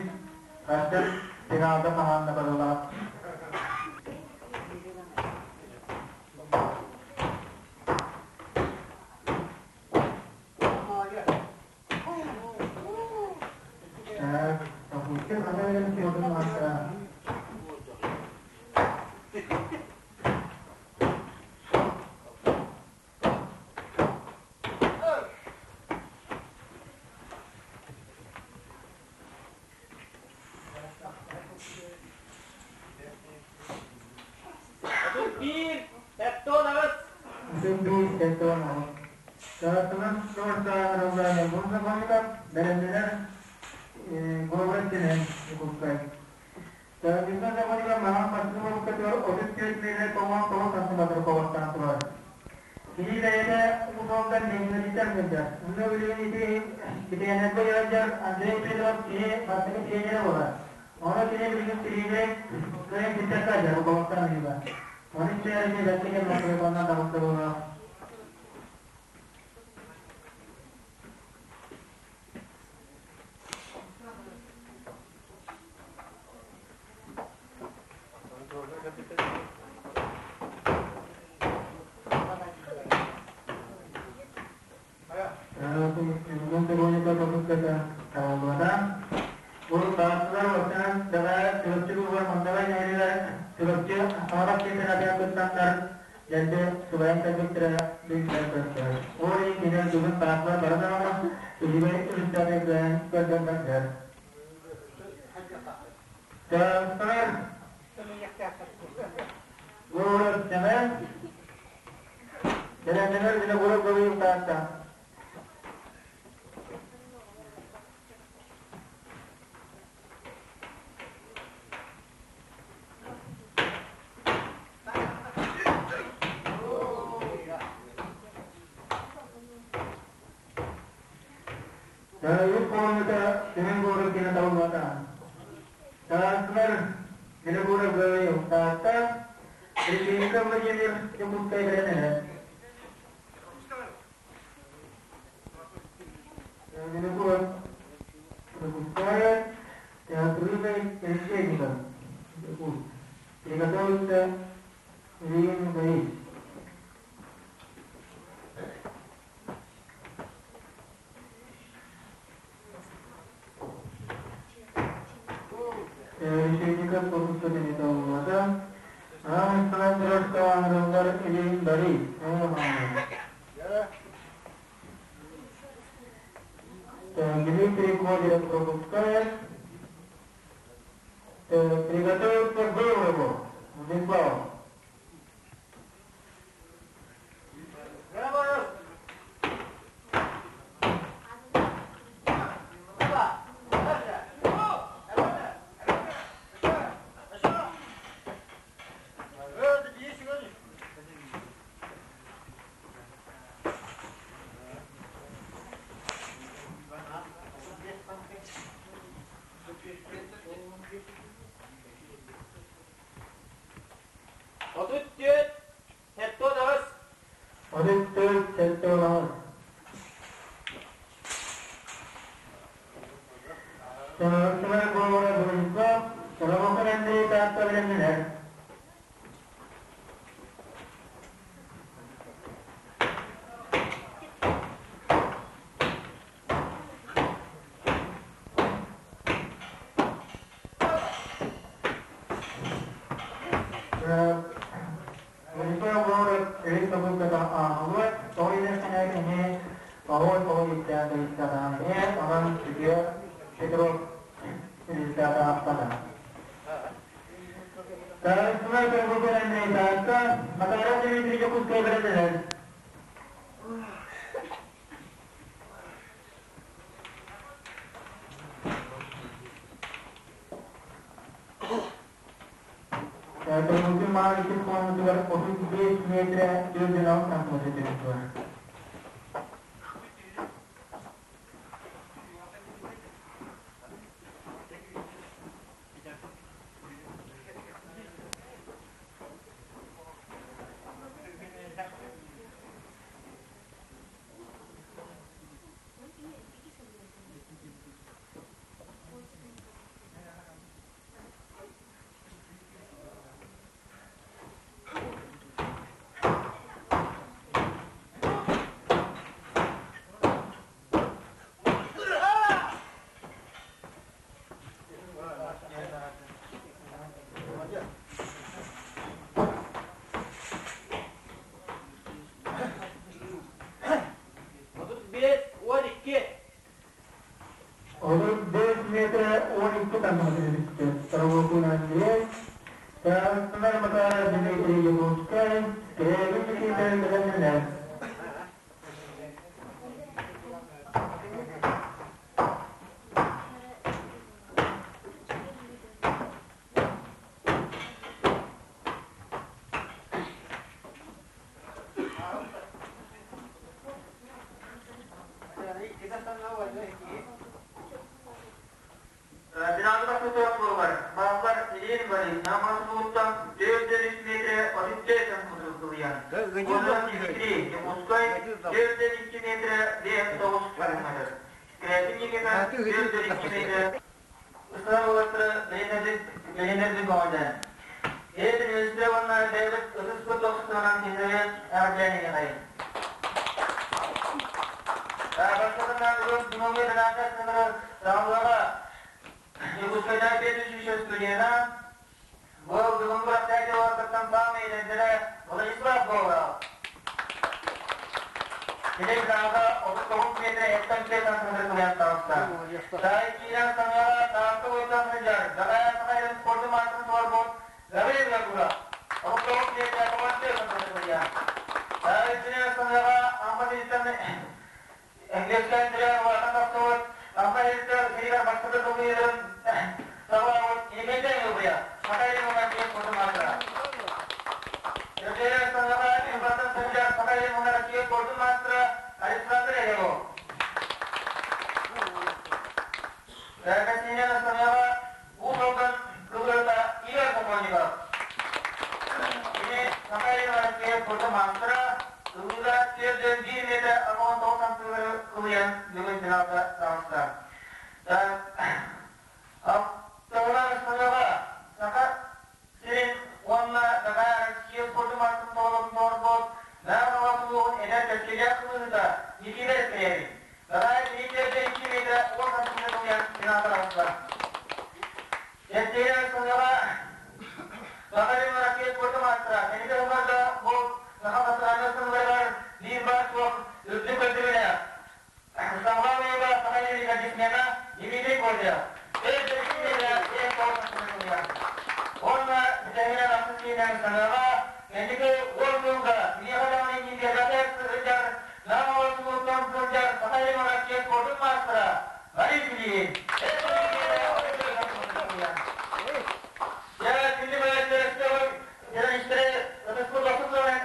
Kastel finalda mahanna barıla. Mungkin ada yang tidak masa. 31 7 8. 31 7 8. Tarafının orta Bunda konuda belendiler Gobretine Kukkay. Bizden de konuda Maha Pasımı 34 metre toman toman santimetre kovaktan tuvar. Kini dayada umumdan memnuniyetler mevcut. Bunu bilin iti yajar Andrei Pedro kini başka тренер ola. Ona kini bilin тренер kaya kitabda jar kovaktan juga. 13 бэртигэ микрофонна таҕыстыбыла. 34, 78. 34, 78. 35, 12. 35 metre 12 santimetre Ильин Борис Намасулуттан 403 метр 34 сантиметр кылыйан. Онон Дмитрий Якутскай 402 метр 59 сантиметр. Скрябин Никита 402 метр. Ыстар уолаттары бэлиэнэрдик көҕүлээн. Эдэр үстэ уонна бэйэбит ытыспыт охсуһунан кинилэри эҕэрдэлээн иһиэхэйин. Бастакынан бүгүн Дмитрий Донатов саҕалыаҕа Якутскайдаа 503 студена Бу бүгүн күрэхтэһии уолаттартан саамай эдэрдэрэ Владислав Говоров. Кини финалга 39 метр 74 сантиметр кылыйан таҕыста. Саай киирэн саҥаҕа Таатта уйсан сылдьар Даҕайа Сахайын спордун маастарын туорбут Гаврил Винокуров 39 метр 94 сантиметр кылыйан. Саай киирэн саҥаҕа Амма сириттэн Эҥдиэскээн тирээн улаатан тахсыбыт Амма сириттэн сиригэр бастакы сылгыйыытын саҕалаабыт Никита Ылбыйа Саха сирин уонна Россия спордун маастара. Сергей Саҥаҕа Ньурбаттан сылдьар Саха сирин уонна Россия спордун маастара Александр Егоров. Кассиняна Саҥаҕа Уус Алдан кылыата Игорь Сокольников. Кини Саха сирин Россия спордун маастара, ылыыга 401 метр 69 сантиметры кылыйан бүгүн финалга таҕыста. Алтыһынан Саҥаҕа Саха сирин уонна Дакар Россия спордун маастарын тоҕолорун толорбут Нам улууһун эдэр кэскилээх кылыыһыта Никита Скрябин. Дакар Дмитриевич 2 метр 10 сантиметр кылыйан финалга таҕыста. Кэскилээх Саҥаҕа Саха сирин Россия спордун маастара Кэнники сылларга бу Саха национальнай сылларыгар биир баар суох үрдүк көрдөрүүлээх Саҥалаан Саха бизнесмена Дмитрий Козырев Уонна бүтэһигинэн ахсыс киинэн Саҥаҕа кэнники уон сылга миэхэ даҕаны иннин сылдьар Нам оҕотуттан сылдьар Саха сирин спордун маастара Борис Ильин. Дьэ, күндү көрөөччүлэр, ытыспыт охсус сылын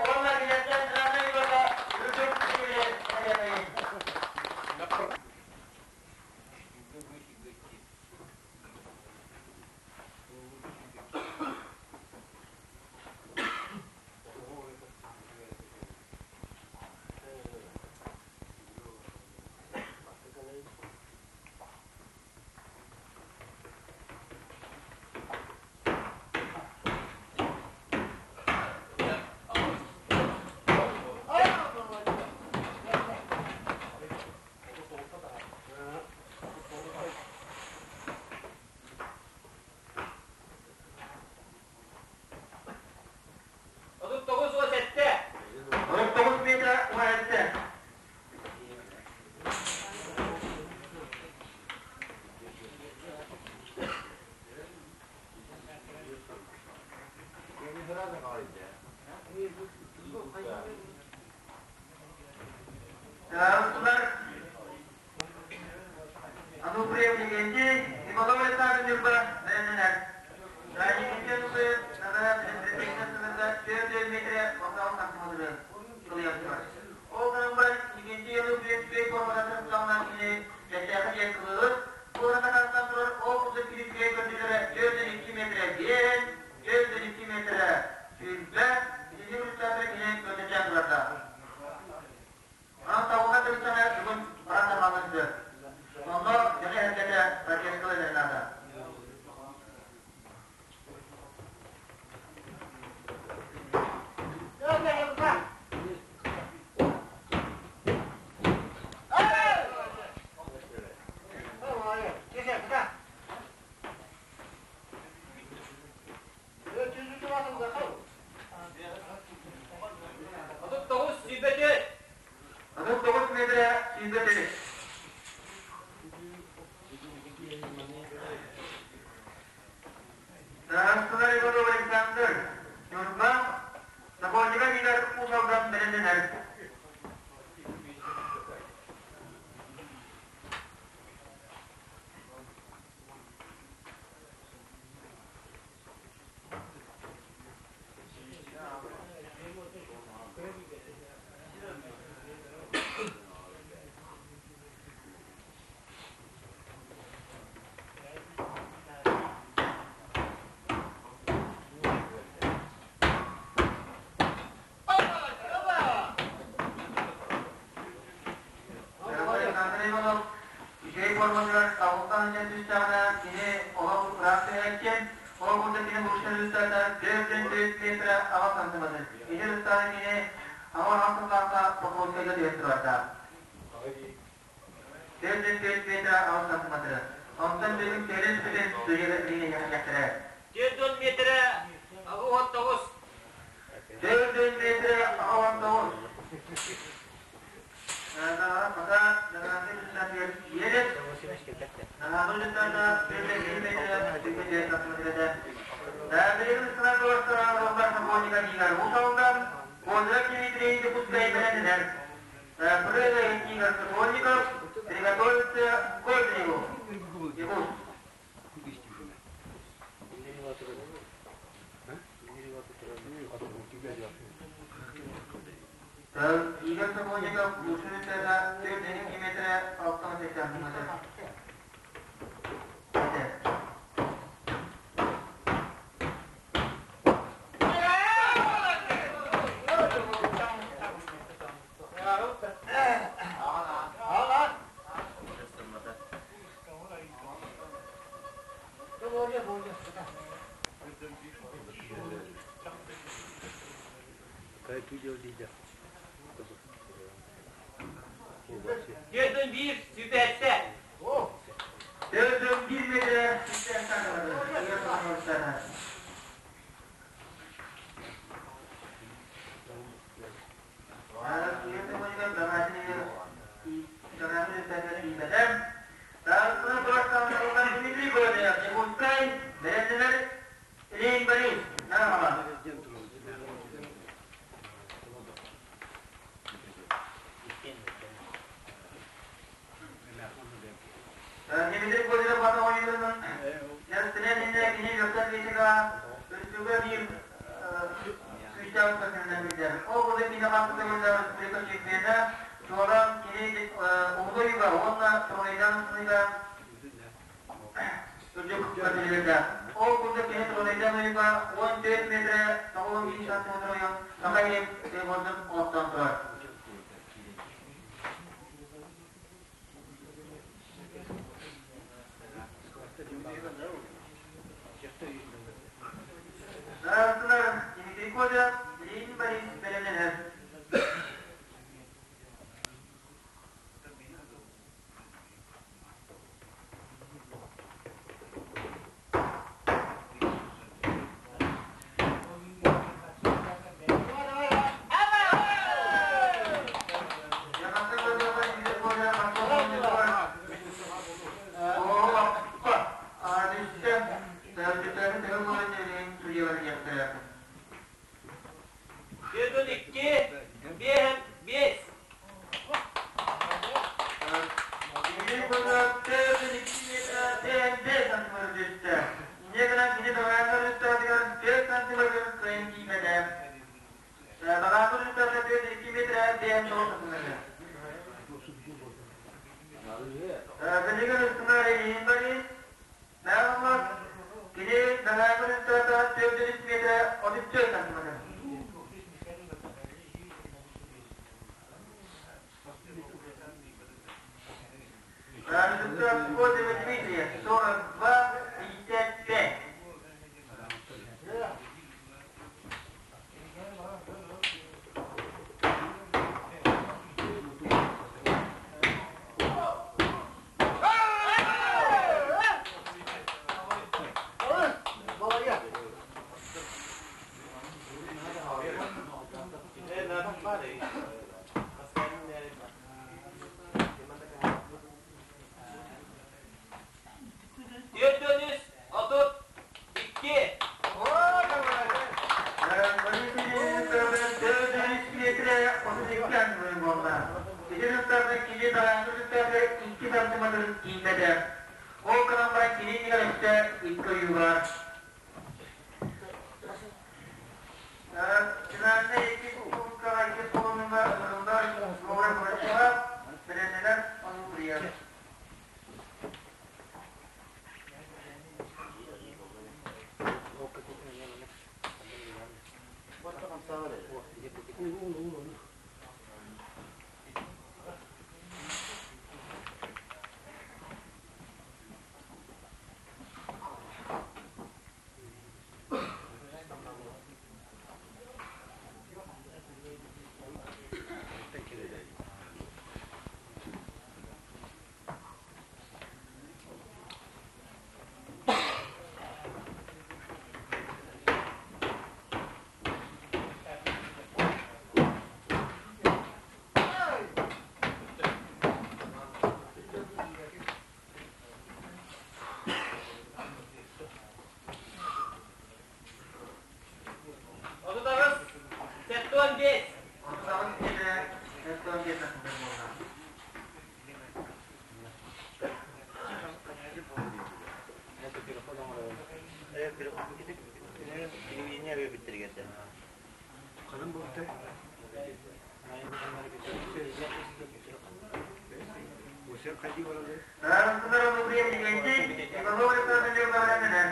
уонна кинилэртэн финальнай выборга үрдүк ситиһиилэри 39 17. 39 метр 17. Устулар Ануприев Легенди, Иванов Александр Нюрба бэлэмнэнэр. Никитин Ануприев сылында 4 метр 36 сантиметры кылыйар. Ол гынан баран Никитин Ануприев үчүгэй формата сылтаҕынан кини кэчээхи диэн кылыыр. Куората хастан турар ол курдук кини үчүгэй көрдүүлэрэ 402 метрэ биэс, 402 метрэ 20, итинник результаттары кини көрдөтөөн турарда. Онон табылга тырыттана бүгүн баран да хаалан сөп. Онно дьону эргэтэ протесткалар наада. 39 24. 39 метрэ 24. Тарасовар Иванов Александр, Ньурба, Сокольника Игорь Уус Алдан бэлэмнэнэр. Ол курдук кини лучшай результата 404 метра аҕыс сантиметр. Ити результаты кини аҕыс сыллаахха Покровскайга түһэн турардаах. 404 метра аҕыс сантиметры. Онтон бүгүн кэлин бүтүн судьуйа линия 4 метра 89. 4 метра 89. Приготовиться к Козыреву. Игорь Сокольников лучший 4 метра 68 сантиметр. Dördün bir süperse. 401 metre 80 сантиметр. Игорь Сокольников. Ол курдук кини троллейдан уйуга 14 метре 95 сантиметр ойон саха иһин рекордун олохтоон турар. Саастылар Дмитрий Козырев, Ленин Борис бэлэмнэнэр. Dördün iki, bir, beş. Результат Козырева Дмитрия 42,55. Dördün üç, 32. Даарыстылар Лукрия Легентий, Иванов Александр Леонидовна.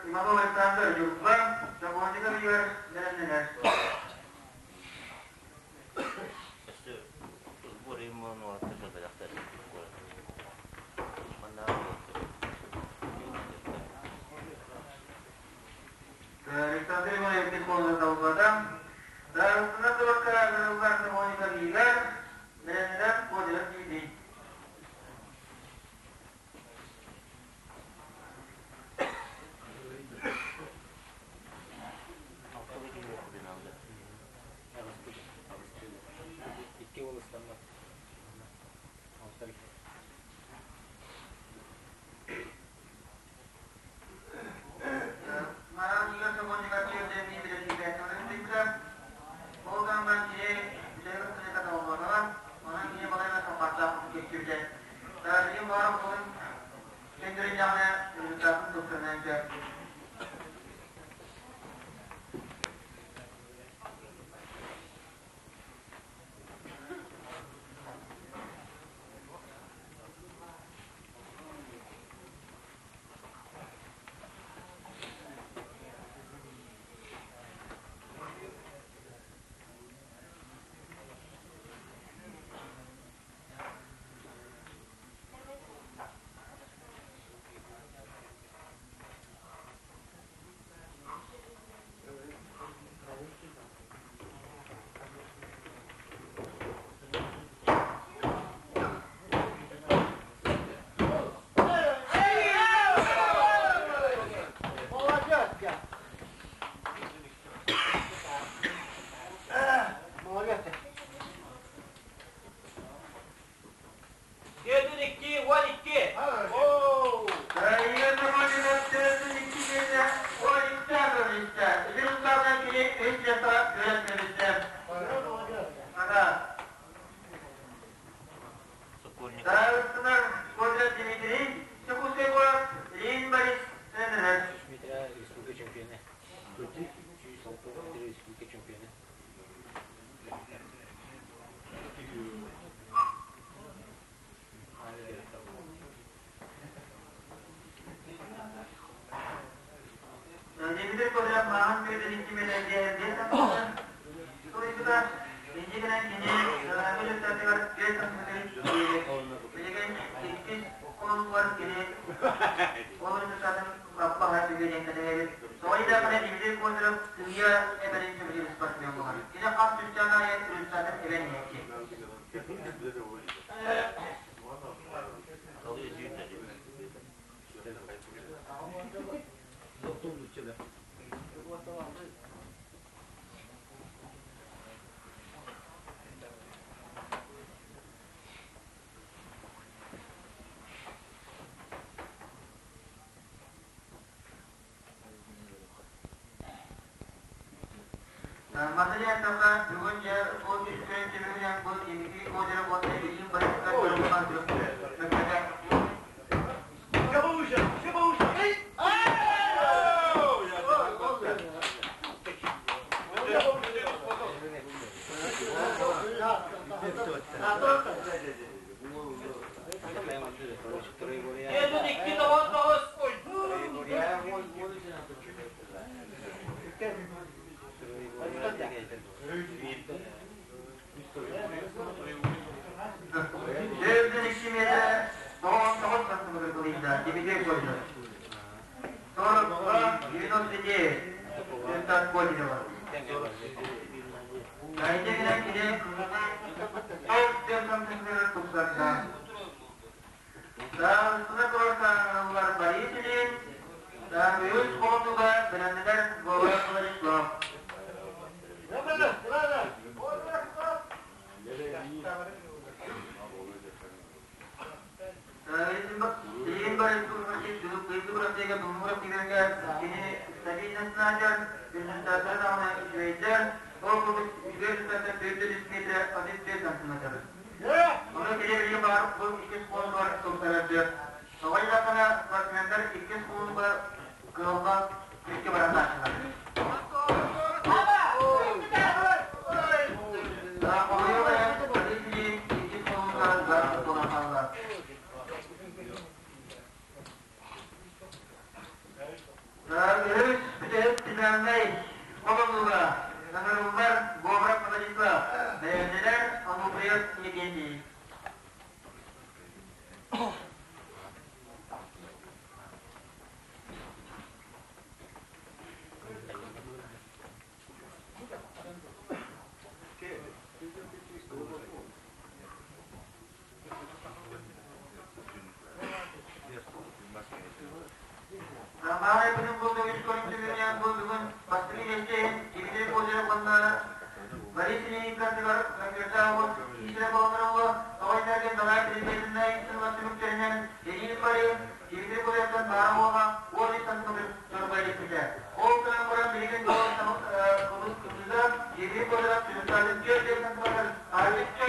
Иванов Александр Ньурба, Сокольников Игорь бэлэмнэнэр. Александр Иванович Михайловна Талбата, Дарыстына Туракка Агырыллар Сокольников Игорь, бэлэмнэнэр Кодиров Дмитрий. Маран Игорь Сокольников Дмитрий Козырев маҕан 2 Материалтарга бүгүн дьэ бу үс түмүгүнэн бу Дмитрий Козырев уонна Ильин Борисовтар дьоругунан мөккөтө. 402 metre 99 santimetre kılıydı. Дмитрий Козырев. 42 99 результат Козырева. Айдегінен кире 4 сантиметр 90. Дағыстына тұрарсаңылар Борис Ильин, Үһүс холонууга бэлэмнэнэр Говоров Владислав. Билигин бары бырастыга бүгүҥҥү түгэҥҥэ кини стабильностнаадьар, результаттара даҕаны үчүгэйдэр, ол курдук үчүгэй результаттар 403 метрэ 34 сантиметр. Ону кини билигин баар бу иккис холонугар тупсарар. Тоҕо диэтэххинэ, спортсменнар иккис холонуга кыаллан күүскэ баран тааччылар. Хомойуох иһин, Борис Ильин иккис холонуга ыар буолан хаалла. Үһүс бүтэһик финальнай холонууга ыҥырыллар Говоров Владислав, бэйэлэрэ Ануфриев Евгений. Тамара күнүн булду үс көрүҥ бу бүгүн бастакы миэстэһин Дмитрий Козырев уонна Борис Ильин кардыгар мөккүөрдээх киисэрэ буолан тоҕойдаргын Далай предметинай сылла түмүктэринэн Ильин Бары Дмитрий Козыревтан баара буола 13 сантиметр дорбай илиппитэ. Ол гынан баран билигин кытыыга Дмитрий Козырев түмүктэрин 4 сантиметр арыычча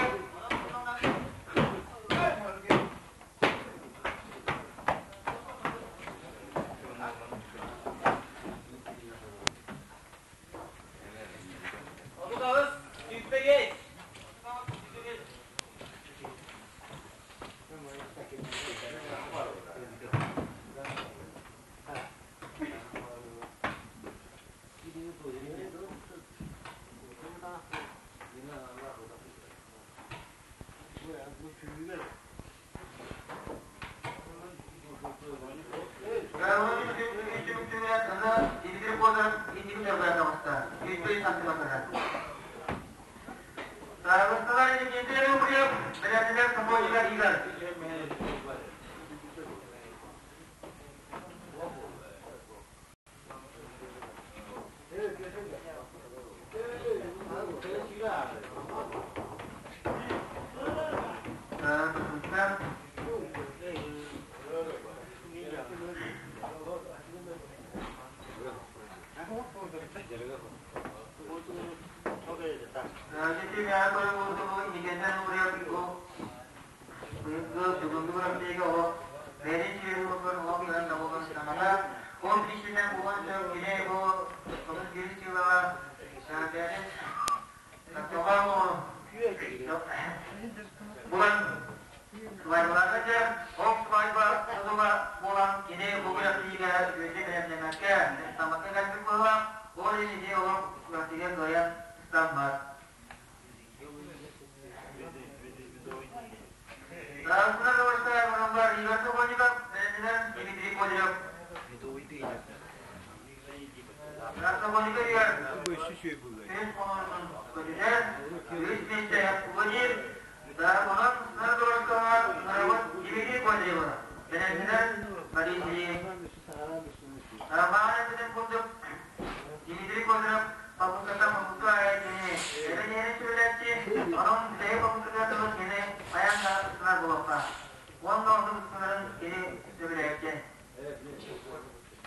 38, 25. 23 буолан инники таҕыста. 105 сантиметрга. Старосталар Никита Рубрев, бэлэмнэнэр Сокольников Игорь. Булан свадьбаларга ол свадьба сылыла буолан кини бу күрэхтэһиигэ үөтэ бэлэмнэммэккэ ыстаммакка кэлбит быһыылаах, ол иһин ити олох күрэхтэһиигэ кыайан ыстаммат. Саастар Ивановлар Игорь Сокольников, бэлэмнэнэн Дмитрий Козырев. Сокольников Игорь үс хонуутун көтүтэр, үс миэстэ Владимир, онон Новгородского норуот Дмитрий Козыревы, бэлэмнэнэн Борис Ильин. Баҕар эппитин курдук, Дмитрий Козырев попутката попутка аайы кини эбэниэни сүрүлээччи, онон бэйэ попутката тылы кини хайаан да ыстанар буолуохтаах. Уонна оннук ыстанарын кини сөбүлээччи.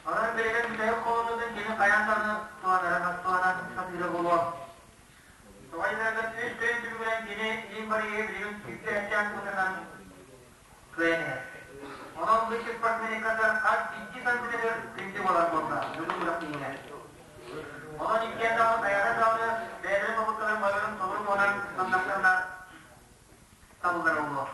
Онон билигин бүтэһик холонуутун кини хайаан даҕаны туһанара сатыыра буолуо. Тоҕо диэтэххэ, үс күн түмүгүнэн кини илин барыйы билигин сүүрдэ эттээн кутанан кыайан иһэр. Онон бу икки спортсмениккатар хас икки сантиметр күндү буолар буолла бүгүн күрэхтэһиигэ. Онон иккиэн даҕаны хайаата даҕаны бэйэлэрин попуткаларын барыларын толору туһанан саннахтарына табыллар буолуо.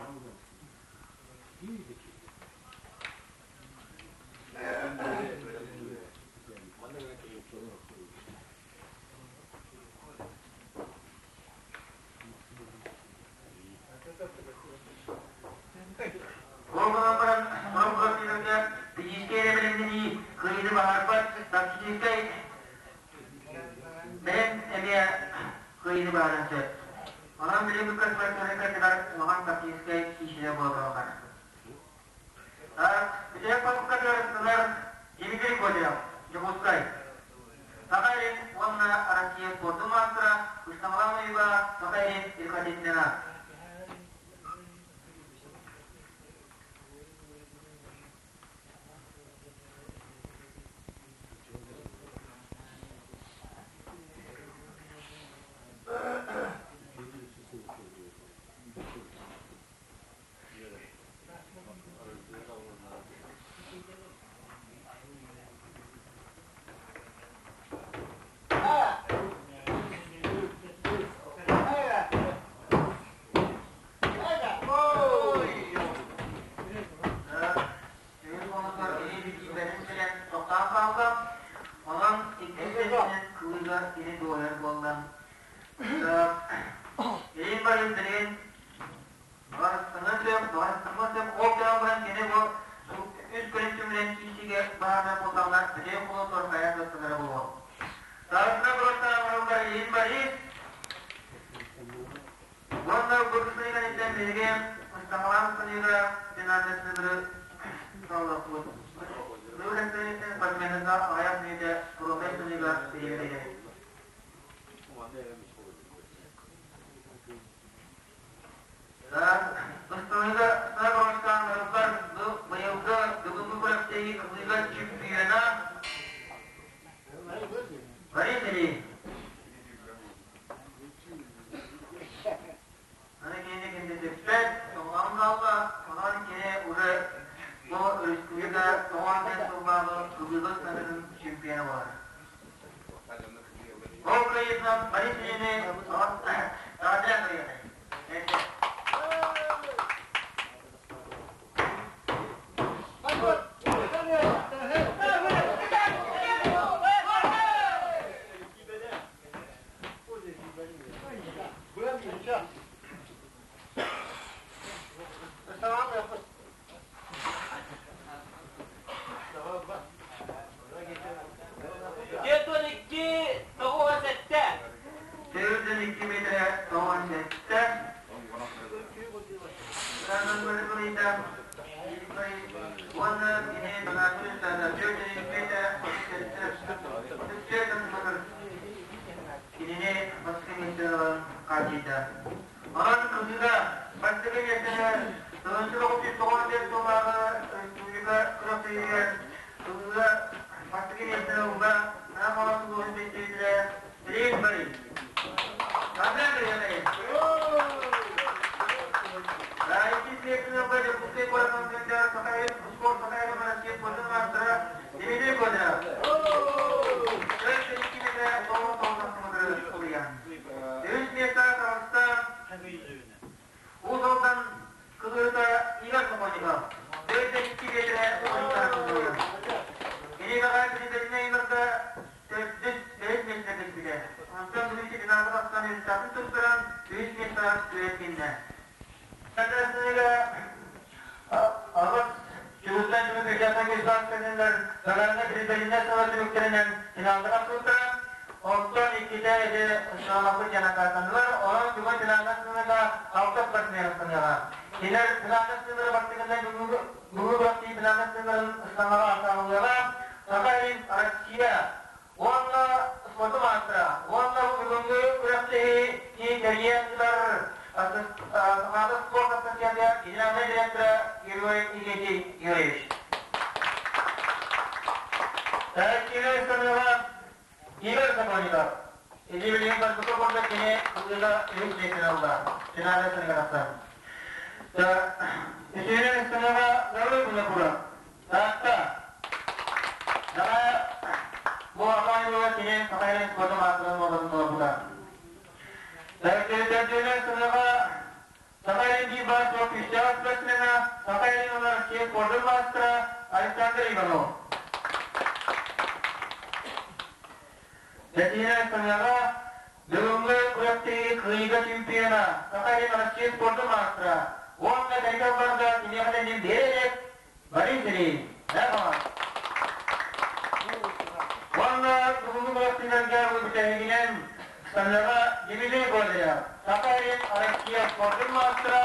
Ол гынан баран, сорох квартираларга физическэй эрэ бэлэмнэнии кыайыыны баһаарбат, тактическай бэлэм эмиэ кыайыыны баһарыан сөп. Онон билиҥҥи квартираларга улахан тактическай киисэлэр буолаллар. Бүтэһик попуткатыгар ылар. Дмитрий Козырев, Дьокуускай. Саха сирин уонна Россия спордун маастара Ыстаҥалаах Уйуга Саха сирин Екатерина. Сүрүн хонуктар кини билиибэрин билэн тохтоон хаалла. Онон иккис сиринэн кылыыга кини дуойар буолла. Илин барын билигин барыстыҥа сөп, барыстыҥа сөп. Ол гынан баран кини бу үс көрүҥ түмүлэн киисигэ баһаарына буоллаҕына бүтүн холотуор хайаан да буолуо. Сарсына бырастаамырыллар илин барыы Уонна бу кэнниттэн биһиги Ыстаҥалаах сыныыга финальнай саллаппыт. Сыныы кэнниттэн спортсменнарга аҕыйах мүнүүтэ пробнай сыныыга бириэмэ Ыстаҥыга сына барыстаан быйылгы бүгүҥҥү күрэхтэһии кылыыга чемпиона Борис Ильин. Аны кини киндитиппэт, тоҕон хаалла, онон кини уже бу республика 95 сыллааҕы кылыыга ыстаныытын чемпиона буолар. Ол кыайыытынан Борис Ильини эҕэрдэлээн кыайыатай. 42 97. 42 метрэ 97. Уонна кини 42 метрэ Кинини бастакы миэстэни ылан хааччыйда. Онон кытыыга бастакы миэстэни 1994 сыллааҕы республика күрэхтэһиитигэр кытыыга бастакы миэстэни ылла Нам улууһун представителэ Рейс Борис. Андрей Григорьевич. Иккис миэстэни ылла Дьокуускай куораттан сылдьар спорт Сахаев Россия спордун маастара Дмитрий Козырев. Үс миэстэ таҕыста Уус Алдан кылыыта Игорь Сокольников. 42 биэдэрэ ойуктара кылыйан. Кинигэҕэ президентинэ ыҥырда төрдүс бэһис миэстэ кэлбитэ. Онтон бүгүн финалга тахсан результатын туттаран үһүс миэстэҕэ үөрэтиннэ. Аҕыс чугустан түмүк участок государственнылар Гагарина президентинэ сыла түмүктэринэн финалга тахсыбыттара. Онтон иккитэ ити сыалаппыт дьанакаатаннылар. Онон бүгүн финалга сыныга алта спортсмен ыстаныаҕа. Кинилэр финалга сыныгы бастыгынан бүгүҥҥү күрэхтии финалга сыныгын ыстанаҕа атаҕылыаҕа. Саха сирин Россия уонна спорду маастара уонна бүгүҥҥү күрэхтэһии тэрийэн ыытар Сахаада спорт ассоциация генеральнай директора Георгий Игнатий Юрьевич. Киирэ ыстаныыга Игорь Сокольников. Ити билигин барбыта курдук кини ылыыга үһүс миэстэни ылла. Финалга сыныгар тахсан. Үсүһүнэн ыстаныыга Гаврил Винокуров. Таатта. Дара бу Апаева кини Саха сирин спордун маастарын уолатын толорбута. Төрдүнэн сыныга Саха сирин биир баар суох күүстээх спортсмена, Саха сирин уонна Россия спордун маастара Александр Иванов. Бэтиинэн сыныга бүгүҥҥү күрэхтэһии кыайыыга чемпиона, Саха сирин Россия спордун маастара уонна кэлин барда киниэхэ тэҥин биэрэ илик Борис Ильин. Уонна бүгүҥҥү күрэхтэһиилэргэ бүтэһигинэн Саныга Дмитрий Козырев, Саха сирин Россия спордун маастара,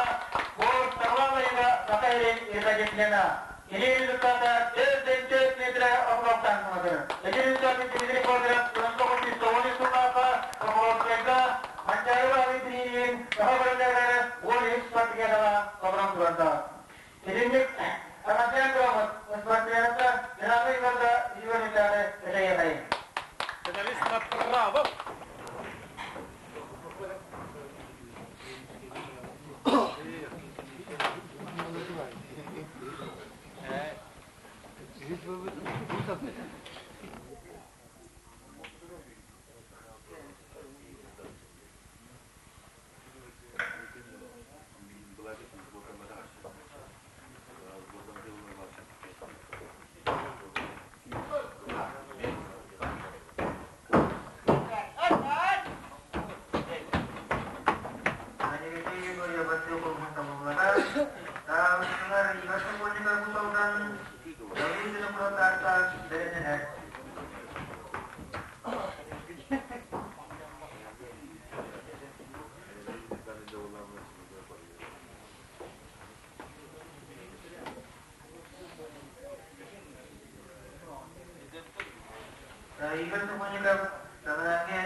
спорт Саҕалаан Саха сирин Екатерина. Кини результата 4,4 метрэ отуттан саҥатар. Эдэр ыччаты Дмитрий Федоров 1993 сыллаахха Комсомольскайга Манчаары Баһылай бирииһин саха бөрөлөрө 13 спартакиадаҕа толорон турарда. Итинник Амасян тураммыт спортсмената Динамик Иванга Ивановичаны этэйиэхэйин. Специалист направо. Игорь Сокольников Саҕалааҥҥа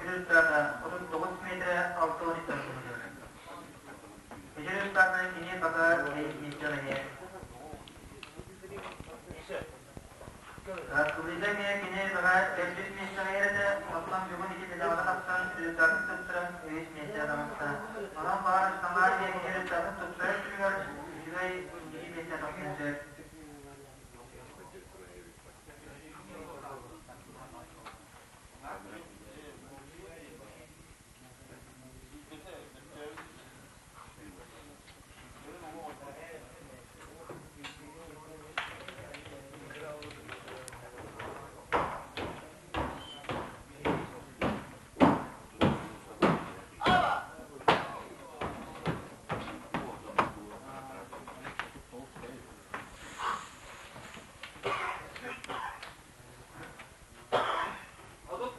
результата 39 метрэ 63 сантиметр. Ити результатынан кини пока миэстэ эмиэ. Кыбыйда эмиэ кини баҕа төрдүс миэстэҕэ иһэрэтэ, оттон бүгүн ити медалга тахсан результатын тупсаран үһүс миэстэҕэ таҕыста. Онон баҕар Самара эмиэ кини результатын тупсарар түмүгэр үчүгэй икки миэстэ тахсыан сөп.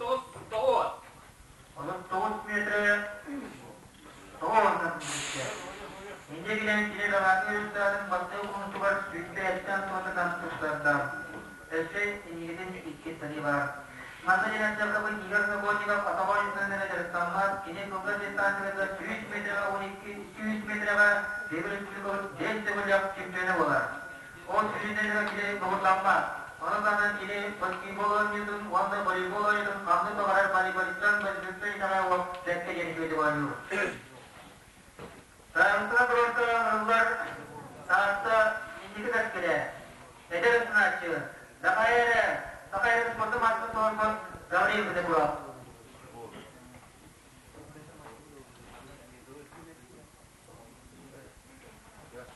39 9. 39 метрэ 9 сантиметр. Инньэ гынан кини Гагарин результатын бастакы кунутугар сүүрбэттэн туотатан туттарда. Өссө иннигитин икки сырыы баар. Манна диэн эттэххэ, Игорь Сокольников атаҕа ойуттан эрэ дьарыктаммат, кини кылгас дистанцияга 100 метрэҕэ 12, 200 метрэҕэ Север Республикабыт биэс төгүллээх чемпиона буолар. Ол сүүрүүнэн кини муҥурдаммат. Ону таһынан кини баскетбол оонньуутун уонна волейбол оонньуутун ханнык баҕарар волейболистан бандьыыттан итэҕэйэ уох бэркэ диэн үчүгэйдик оонньуур. Сайымсыга туруорса ыҥырыллар Таатта инники кэскилэ, эдэр ыстанааччы, Сахая эрэ, Саха эрэ спорду маастар толорбут Гаврил Винокуров.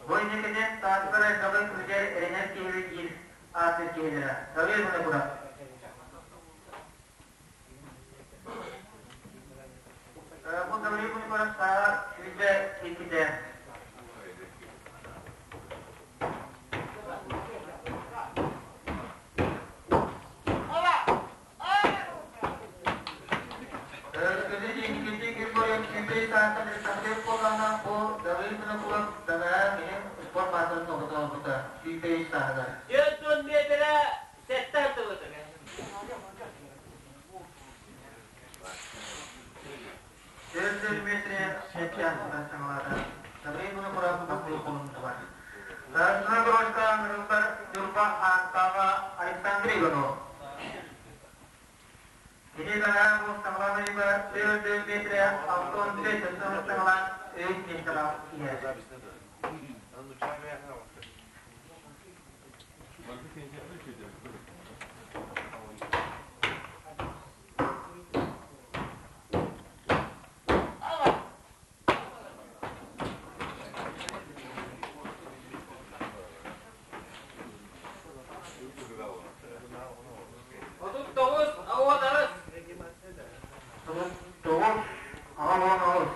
Бу инникитин Тааттар элбэҕи күүтэр эрэнэр киһибит диир аатыр киһилэрэ Гаврил Винокуров. Бу Гаврил Винокуров сааһа 22-те. 40 метрэ 7 сантиметр. Александр Иванов. Кини бэҕэһээ бу саҕаланыыга 4 метрэ 65 саҕалаан үс миэстэҕэ иһэр. 39 ауадарыс. 9 ауадарыс.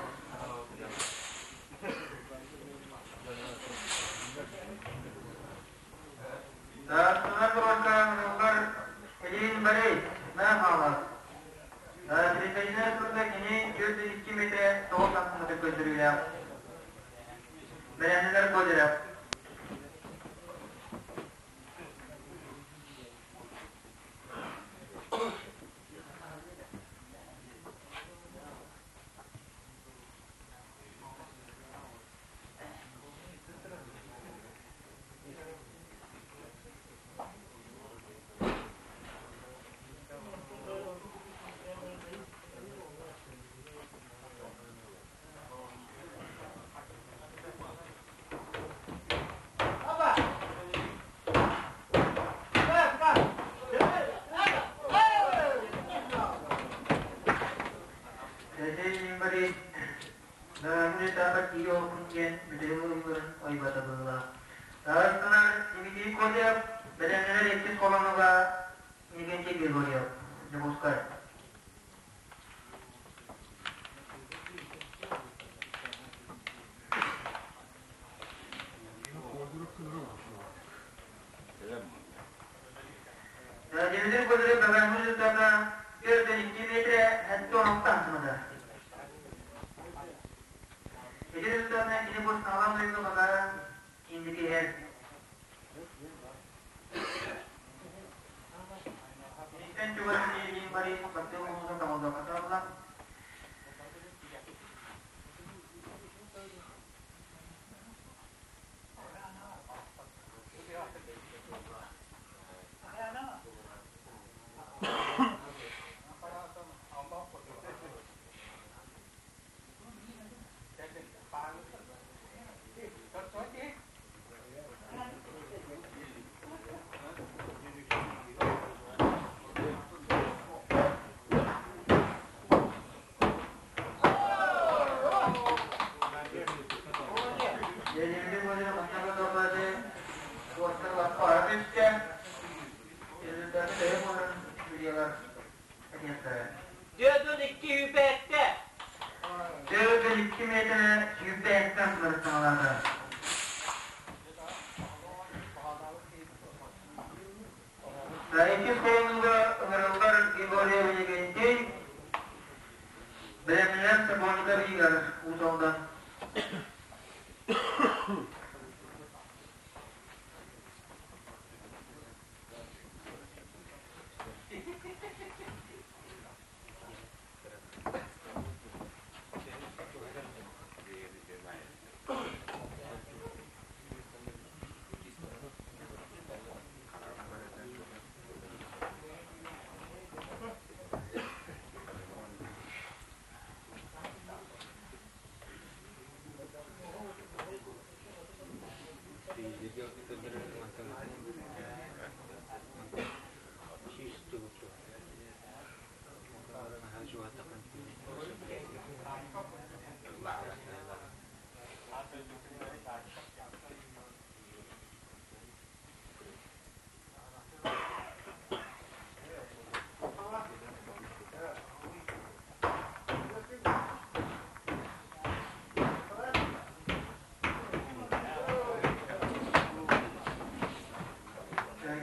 Алексей Борис Дорогой этапа киирэ олохпун диэн бүтэһик ыйбарын ойбото быһыылаах. Саастанар Дмитрий Козырев бэлэмнэнэр иккис холонуга Никентий Григорьев, Дьокуускай. Дмитрий Козырев бэлэмнэнэр результата 4,2 метрэ 76 сантиметр. Ити результатынан кини бу саҕалаан дойду баҕара инники иһэр. Киниттэн чугас Ильин Борис Баттык улууса табыллыбакка табыллан Дьиэлэрин уонна ханна да туостар лаппа ара түстэ. Результаты төһө буоларын судьуйалар этиэхтэрэ. 42 сүүрбэттэ. 42 метрэ 27 сылар саҥалаата. Иккис холонууга ыҥырыллар Григорий Легентей бэлэмнэнэр Сокольников Игорь Уус Алдан.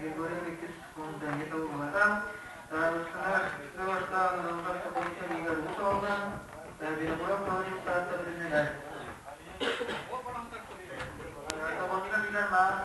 Григорий Викторович Кундане табыллыбата. Сыласта ыҥырыллар Сокольников Игорь Уус Алдан, Винокуров Владимир Таатта билиннилэр. Сокольников Игорь Маар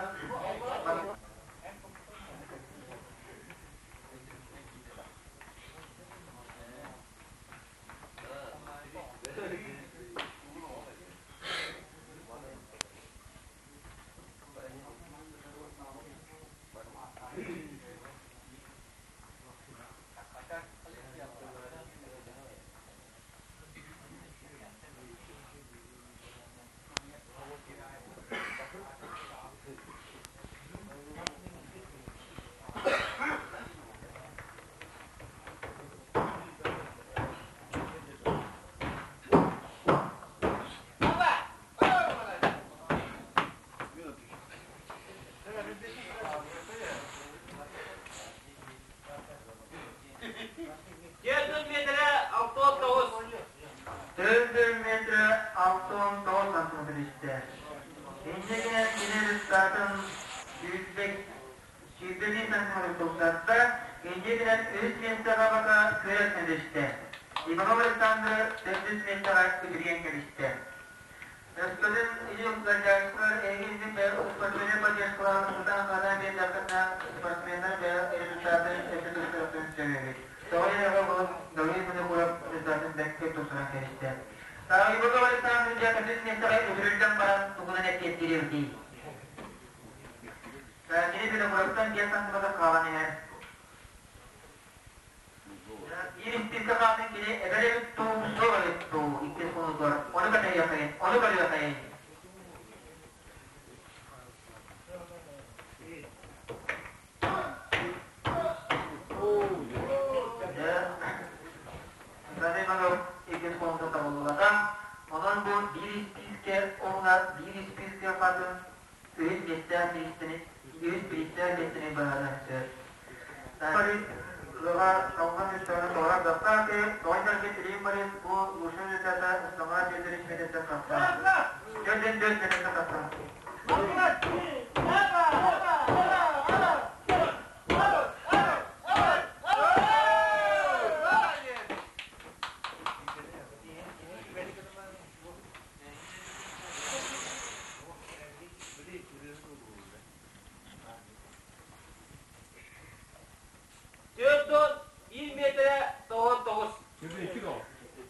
4 метрэ 69. 4 метрэ 69 сантиметр истэ. Инньэ гынан кини результатын 121 сантиметр тупсарда, инньэ гынан үс миэстэҕэ бака күрэс түстэ. Иванов Александр төрдүс миэстэҕэ үтүрүйэн кэбистэ. Өскөтүн илин эһигинник спортсмены поддержкалаан тутан ханан биэрдэххитинэ спортсменнар бэйэ результатын өссө тупсарыахтарын сөбүлүүбүт. Тоҕо диэтэххэ былыр Давид Винокуров результатын бэркэ тупсаран кэбистэ. Иванов Александр дьэ төрдүс миэстэҕэ үтүрүллэн баран тугунан эппиэттиир эбитий? Кини Винокуровтан 5 сантиметр хаалан иһэр. Биир испиискэ хаатын кини эбэр эбит дуу, суох эбит дуу иккис хонуутугар ону кэтэһиэххэйин, ону көрүөххэйин. Дьэ, Иванов иккис хонуутугар Ильин Борис бу лучший результата ыстамаа тиэрдэрин миэтэттэн тахса. 404 миэтэттэн тахса. 41 миэтэрэ 99.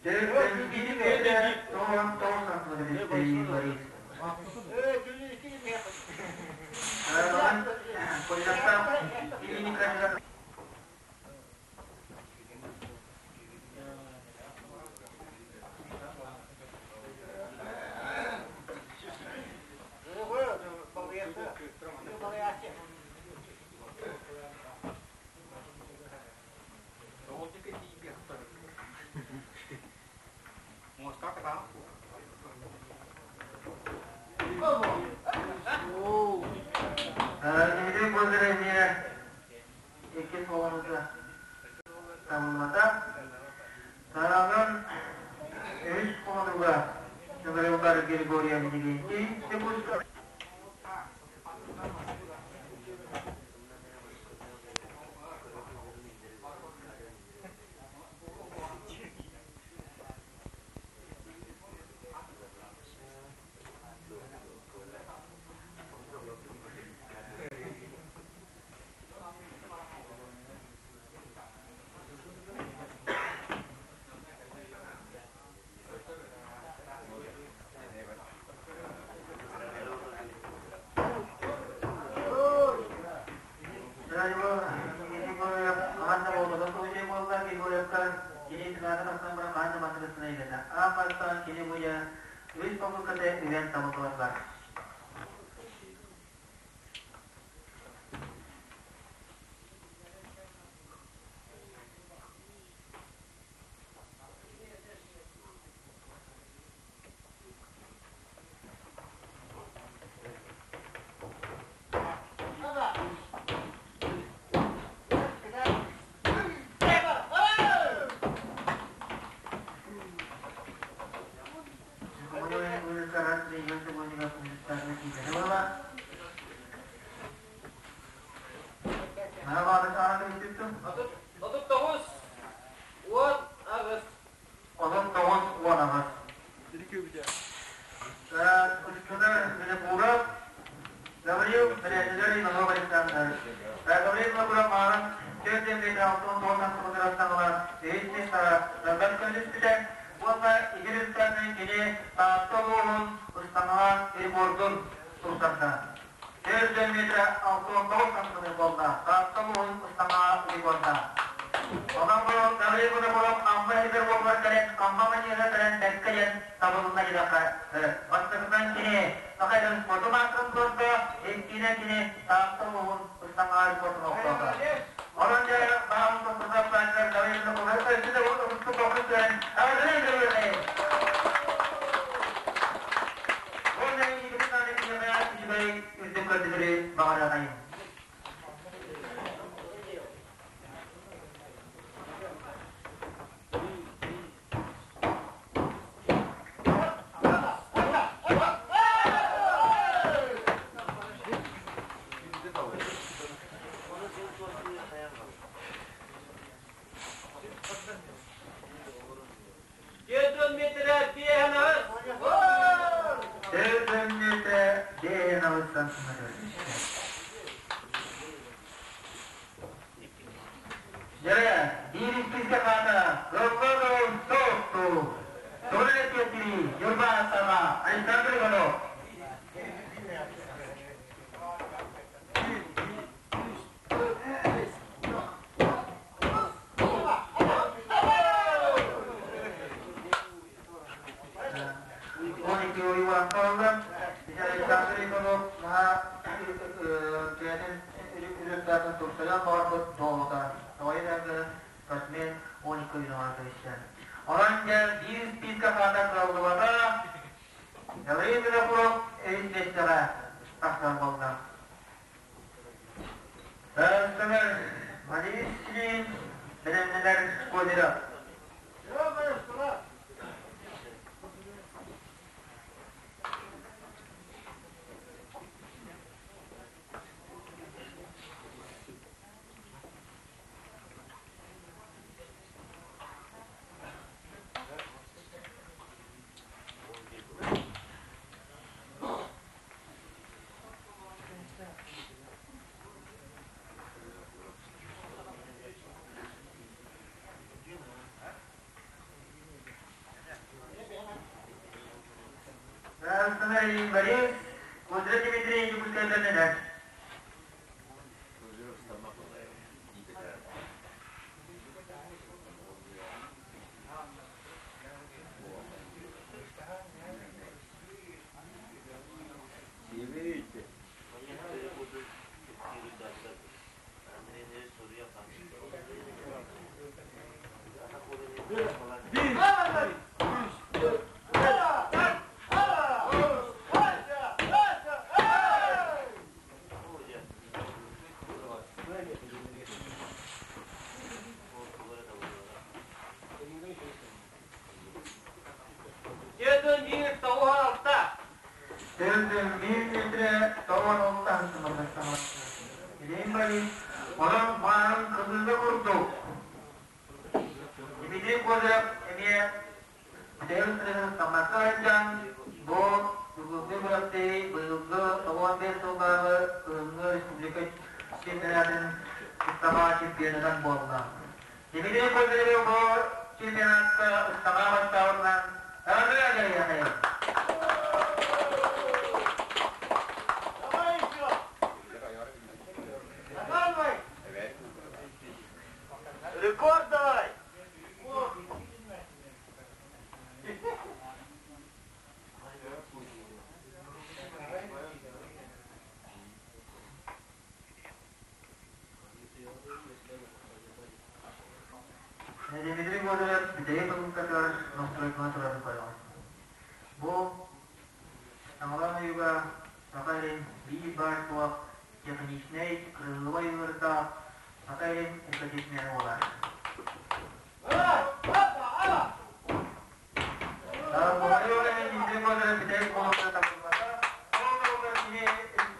41 миэтэрэ 99 сантиметр Ильин Борис. Поляртан Ильин кандидат Дмитрий Бондарев эмиэ иккис оҕонута табыллыбата. Тараҕан үһүс хонуга Гаврилдар Григорьев Левентий Якутска Үс попытка үгэн табыллар. 39 18. 39 18. Гаврил Иванов Александр. Гаврил Винокуров уонна игиристэрин кини Таатта улууһун ыстаҥаҕа рекордун тупсарда. 4 метр 69 сантиметр буолла. Таатта улууһун ыстаҥаҕа рекорда. Онон бу Гаврил Винокуров Амма иһигэр буолбар кэлэн, Амма маньыыга кэлэн бэркэ диэн табылынна диэххэ. Бастакынан кини Саха спорту маастарын туорда, иккинэн кини Таатта улууһун ыстаҥаҕа рекордун охтоото. Онон дьэ, баҕам тупсардар Гаврил Винокуров өссө да устук көтөн, үрдүк көрдөрүү баҕарыаҕайын. 4 метр 58. 4 метр 58 сантиметр. Дьэ, биир иккискэ хаата, Роккодон Тотту, Туре Петри, Ньурба Астана, Александр Иванов. 12 уйуан қалды. Александр Иванов наһаа бэйэтин результатын тупсаран баҕарбыт долута. Тоҕойдагы спортсмен 12 уйуан көрүстэ. Онон дьэ биир списка хаата кыаллыбата. Гаврил Винокуров үс миэстэҕэ тахсар буолла. Сымыр Мария Бэлэмнэнэр Козырев. Ильин Борис, Козырев Дмитрий Якутскайданнар. Дьэ, 41 96. 41 метрэ 96 сантиметр. Ильин Борис, онон маанын кызылга курдук. Дмитрий Козырев эмиэ бүтэһик сырыһын саммакка сылдьан, бу бүгүҥҥү күрэхтэһии быйылгы 95 сыллааҕы кыһыҥҥы республика чемпионатын ыстаҥа чемпионунан буолла. Дмитрий Козырев бу чемпионатка ыстаҥа бастаабытынан эҕэрдэлээн Давай еще! Давай! Рекорд давай! Дмитрий Козырев бүтэһик ылынкатыгар настройканы турарын көрөҕүн. Бу Таҥалаан ойууга Саха сирин биир баар суох техничнэй кырыылабай ыырдаах Саха сирин эстетичнэйэ буолар. Дмитрий Козырев бүтэһик олохто табыллыбата. Ол туһугар кини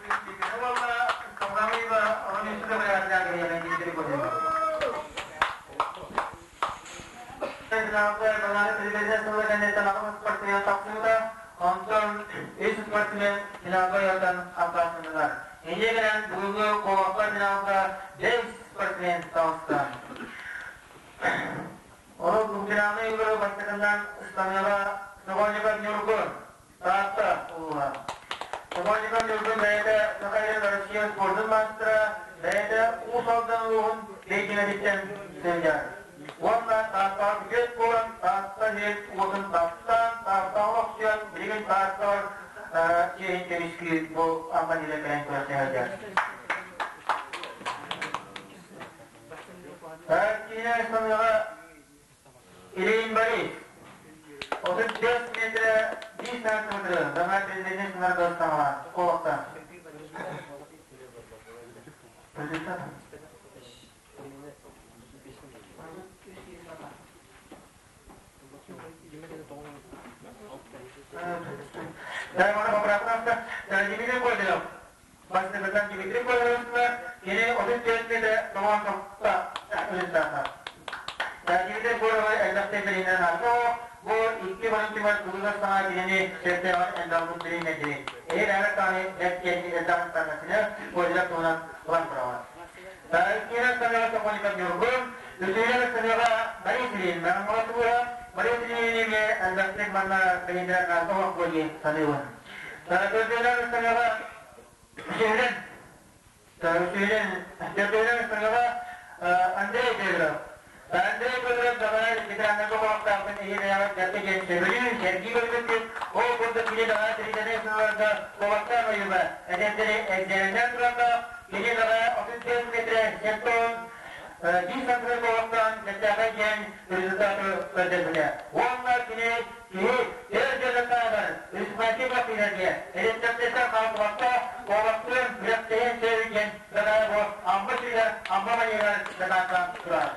республиканы буолла, Таҥалаан ойууга онон үстэ төгүл Дмитрий Козырев. Сылы кэнниттэн аҕыс спортсмен тахсыбыта, онтон үс спортсмен финалга ыйатан аккаастаннылар. Инньэ гынан бүгүҥҥү куобахха финалга бэс спортсмен таҕыста. Ону финалга ыйылары бастакынан Станыла Сокольников Ньургун, Таатта улууһа. Сокольников Ньургун бэйэтэ Саха сирин Россия спордун маастара, бэйэтэ Уус Алдан улууһун Бэйдиҥэтиттэн сылдьар. Уонна Тааттаҕа күтүөт буолан, Таатта сирин уотун таптаан, Тааттаҕа олохсуйан, билигин Тааттаҕар чиэһин көмүскүүр бу Амма сирэ кэлэн күрэхтэһэ сылдьар. Киинэ саныаҕа Ильин Борис, 35 метрэ 1 сантиметры дана президент сынарда колоктан. Дай мана поправка. Дмитрий Козырев. Бастакытан Дмитрий Козыревка кини 34 метрэ 96 ылыттаата. Дмитрий Козырев элбэхтик билинэн арко, бу икки барынтыгар кылгас саҥа кинини сэртээҕэр элбэхтик билиннэдини. Эһир аны бэрт киэҥ элбэх Козырев туһунан ылан тураҕын. Киирэ саныаҕа Сокольников Ньургун, үтүөлэр саныаҕа Борис Ильин Маҥалатыгыра, Борис Ильинигэ элбэхтик манна билиннэрэн наада буолуо дии саныыбын. Көрдүөлэр саныаҕа Үсүһүнэн, үсүһүнэн, төрдүһүнэн саныаҕа Андрей Федоров. Андрей Федоров даҕаны ветераннарга олохтоохтун иһин дьарга диэн сөбүлүү, сэргии көрбүппүт. Ол курдук кини даҕаны тридцать сылларга куобахтаах ойууга эдэрдэри экзаменнар туранда кини даҕаны 34 метрэ 70 биир сантиметр куобахтаан бэртээхэй диэн результаты көрдөрбүтэ. Уонна кини киһи өр дьарыктааҕар республика бахтыырарга рецептэртэн хаалсыбакка куобахтыын күрэхтэһэн сөбү диэн даҕаны бу Амма сиригэр Амма маньыгар дакаастаан турар.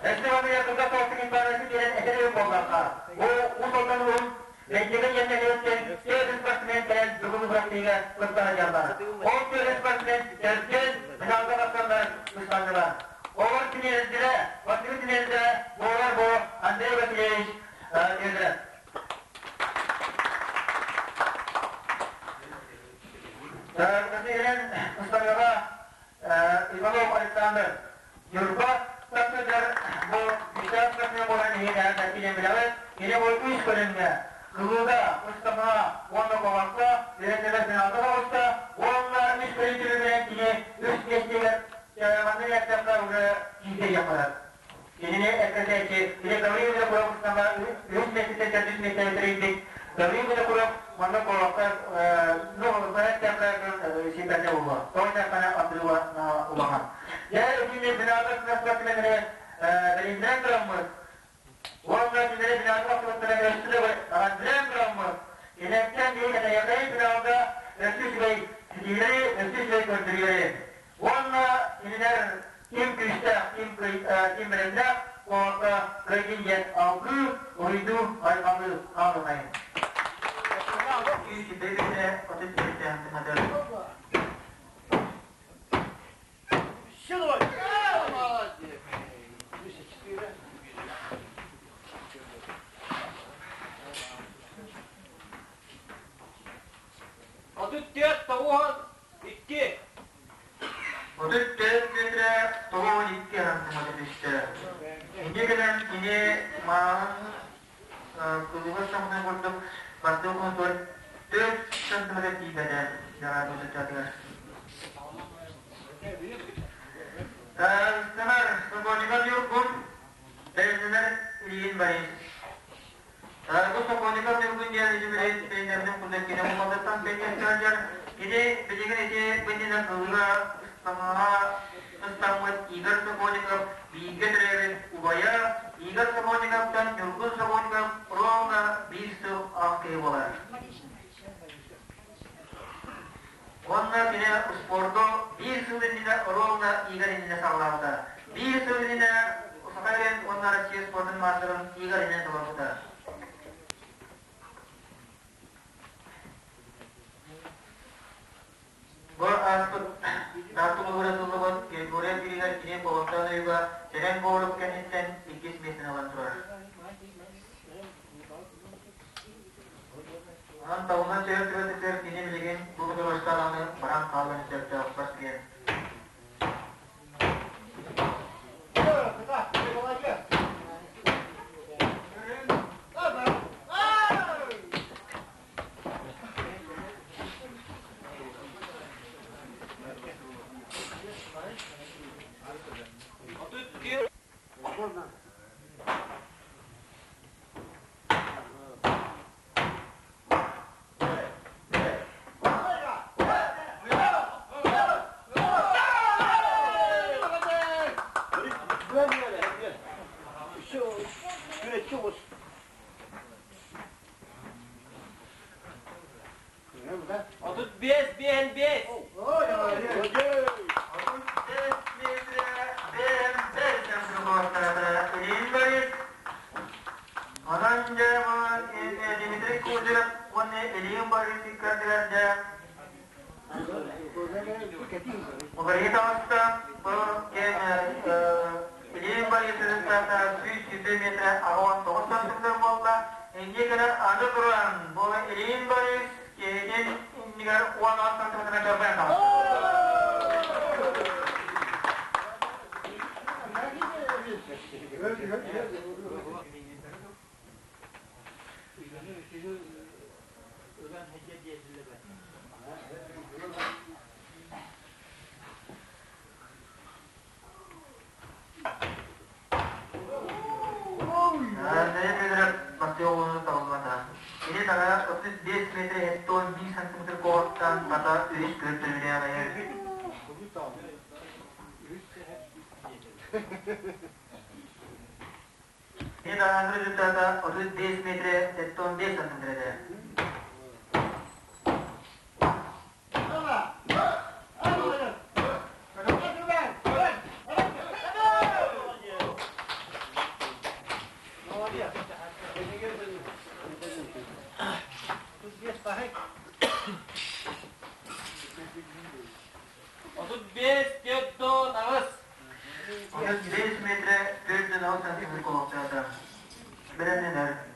Өссө манныгар кылгас соҕустук информация биэрэн этэр эбит буоллахха, бу Уус Алдан улууһун Бэйдигэ диэн нэһилиэктэн төрүт спортсмен кэлэн бүгүҥҥү күрэхтэһиигэ кытта сылдьаллар. Ол төрүт спортсмен төрдүөн финалга тахсаннар ыстаннылар. Олор тренердэрэ, бастакы тренердэрэ буолар бу Андрей Васильевич Федоров. Кэлэн ыстарыаҕа Иванов Александр Ньурба сылдьар бу күүстээх спортсмен буолан иһин кэлэн билэҕит. Кини бу үс көрүҥҥэ. Кылыыга, ыстамаҕа уонна куобахха үөрэннэрэр финалга таҕыста уонна үс көрүү түмүгүнэн кини үс миэстэтигэр маннык эттэххэ уже киирсэ диэххэ Кинини эккирэтээччи били Гаврил Винокуров ыстаҥа үһүс миэстэттэн төрдүс миэстэни тэрийбит Гаврил Винокуров манна куобахха ну эттэххэ сиэппэтэ буолуо. Тоҕо диэтэххинэ отрыва улахан. Дьэ итинник финалга спортсменнары бэлиэтинэн тураммыт Уонна кинилэри финалга тахсыбыттара өссө да аҕаллаан тураммыт, кинилэртэн биһиги кэтэһиэххэйин финалга өссө үчүгэй ситиһиилэри, өссө үчүгэй көрдөрүүлэри. Уонна кинилэр ким күүстээх, ким, ким бэлэмнээх куоракка кыайдын диэн алгыы, уруйдуу, айҕалыы хаалымайын. Күүс отут Все давай! Молодец! 204. 34 92. 34 метрэ 92 сантиметр түстэ. Инньэ гынан кини маҕан кылыгас саҥатын курдук бастакы хонтуор 4 сантиметр тиийбэтэ дьаҕар бу Сымар Сокольников Ньургун, бэриннэр Ильин Борис. Бу Сокольников Ньургун диэн үчүгэй тренердин курдук кини мухалдаттан тренер Кини билигин ити бынньынан ылыга ыстамаҕа ыстаммыт Игорь Сокольников бииргэ төрөөбүт убайа Игорь Сокольниковтан Ньургун Сокольников ровно биир сыл аҕа киһи буолар. Уонна кини спорду биир сыл иннинэ ровно Игорь иннинэ саҕалаабыта. Биир сыл иннинэ Саха сирин уонна Россия спордун маастарын Игорь иннинэ толорбута. Бу ааспыт Таатта улууһугар ытыллыбыт Григорьев бириигэр кини Болоттоон ойуга Сэрэн Боолук кэнниттэн иккис миэстэни ылан турар. Онон табыллан түһэр түбэлтэтигэр кини билигин бу бодоруостааҕыны баран хаалыан сөптөөх спортсмен. 35 5 5. Онон дьэ Дмитрий Козырев уонна Ильин Борис иккардыгар дьэ уларыйа таҕыста. Бу Ильин Борисович 120 метр 89 сантиметр буолла. Инньэ гынан аны туран бу Ильин Борис киһитин иннигэр 16 сантиметрынан чорбойон таҕыста. Андрей Федоров бастыҥ табыллыбата. Кини таҥара 35 метр 75 сантиметр куоҕастаан хата үһүс көрдөрүүнү аҕайар. Кини таҥара результата 35 метр 75 сантиметр этэ. 35 4 8. 35 метр 4 сантиметр колоктаата. Бэлэмнэнэр.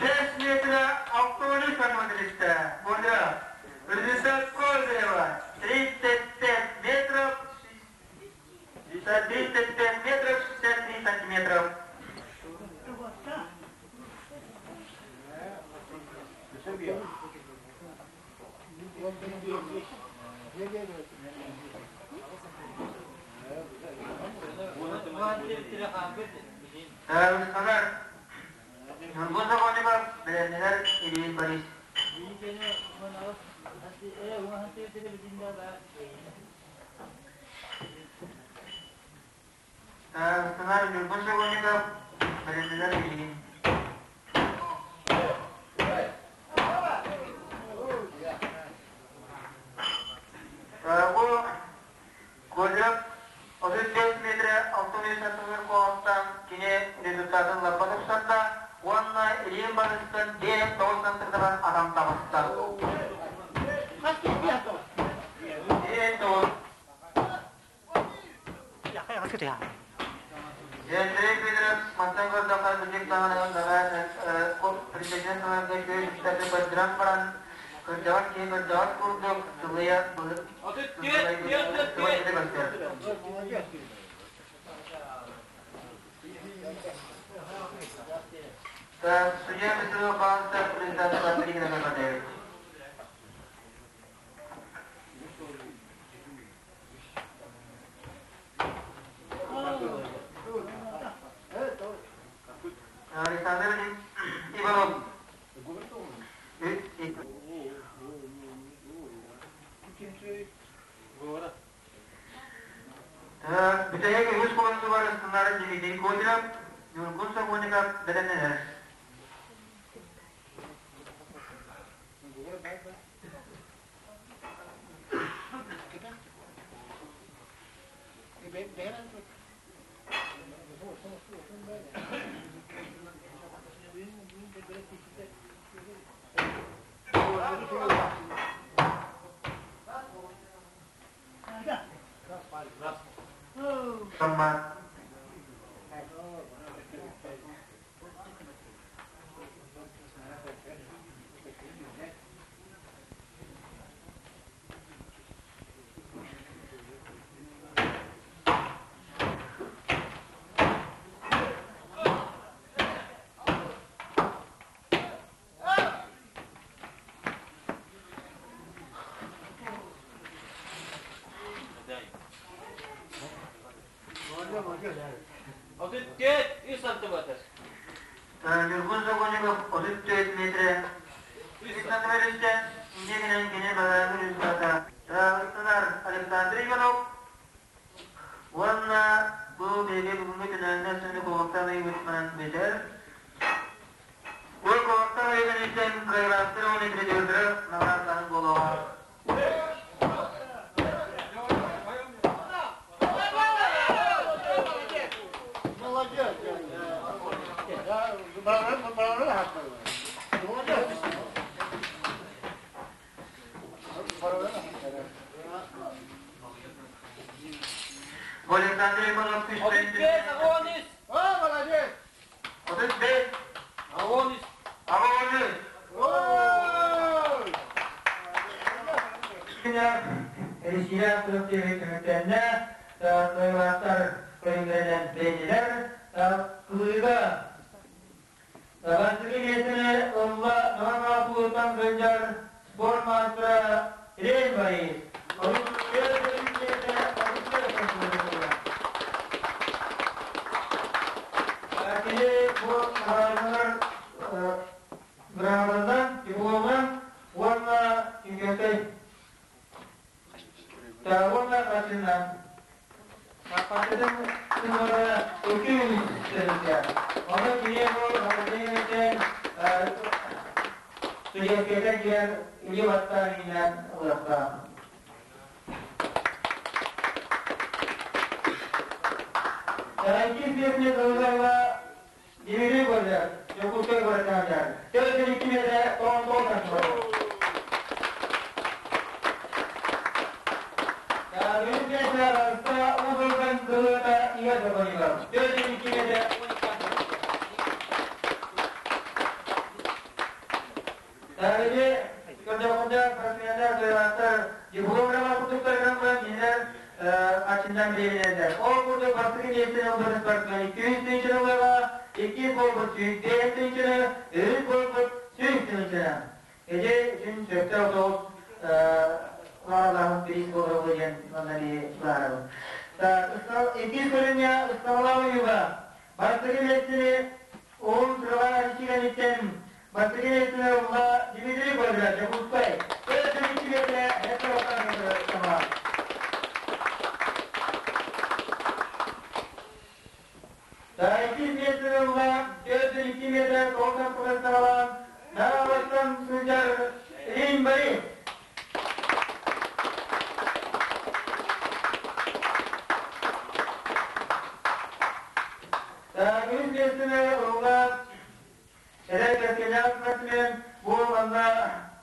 5 метра 63 сантиметров. Боля. Результат Козырева 35 метров 35 метров 63 сантиметров. Санар, Ньургун Сокольников, бэлэмнэнэр Ильин Борис. Санар Ньургун Сокольников, бэлэмнэнэр Ильин. Бу Козырев 35 метрэ 63 сантиметр куоҕастаан кини результатын лаппа тупсарда уонна илиин барыстан 5-9 сантиметрынан атан таҕыста. 5-9. Андрей Федоров мантан көрдөххө билик даҕаны президент саҥарга үчүгэй үстэргэ көрдөрөн баран кырдьаҕас киһи кырдьаҕас курдук сылыйа көстөр. Судья Петров Павлович президент Патрик Накатаевич. Александр Иванов. Бүтэһик үһүс куонсубар ыстыннарын Дмитрий Козырев, Ньургун Сокольников бэлэмнэнэр. Саммат. 34 3 сантиметр. Ньургун Сокольников 34 метрэ. Үс сантиметр иннигинэн кини балаҕан результата. Сынар Александр Иванов уонна бу биһиги бүгүҥҥү түнээннэ сүннү куоҕастаан ыйбытынан бүтэр. Бу куоҕастаан ыйыгын кыайыылаахтар уонна призердары наҕараадалааһын буолуоҕа. Александр Иванов 35 Агонис. 35 Агонис. Агонис. Эрисиилээх күрэхтэһии түмүктэннэ, кыайыылаахтар көрүҥнэринэн биэрдилэр. Кылыыга Бастакы миэстэни ылла Новоҥааппытыттан сылдьар спорт маастара Рейн Борис. Кини бу хаһаайыннар грамотанан, дипломунан уонна түҥкэккэй уонна харчынан Хаппатытын сымара өкүүн сэргэ. Ону кини бу хаппатыгын судьяскайга киирэн илии баттаан иҥинэн ылыахтаах. Иккис миэстэни ылыыларга Дмитрий Козырев, Дьокуускай куораттан 42 метрэ 19 сантиметр. Үһүс миэстэ Барыста Уус-Алдан кылыата Игорь Сокольников. 42 метрэ 12 сантиметр. Тәһиги көрдөхүндә спортсменнар кыйгаттар дипломнар курдуктарынан баран кинилэр ачындан биэринэллэр. Ол курдук бастакы миэстэни ылбыт спортсмен 200 тыһыынчаны ылыаҕа, иккис буолбут 105 тыһыынчаны, үһүс буолбут 100 тыһыынчаны. Ити үчүн сөптөөх соҕус лааралааһын бириис буолара диэн манна биһи баарабыт. Иккис көрүҥҥэ ыстаҥалаах ойууга бастакы миэстэни Уһун сыралаах эрчийгэниттэн бастакы миэстэни ылла Дмитрий Козырев, Дьокуускай. Төрүт миэстэ Хетта Иккис миэстэни ылла 402 метр толкан саҕалаан Нараваттан сылдьар Рим Борис. Үс миэстэни ылла Эдэр кэскиллээх спортсмен бу манна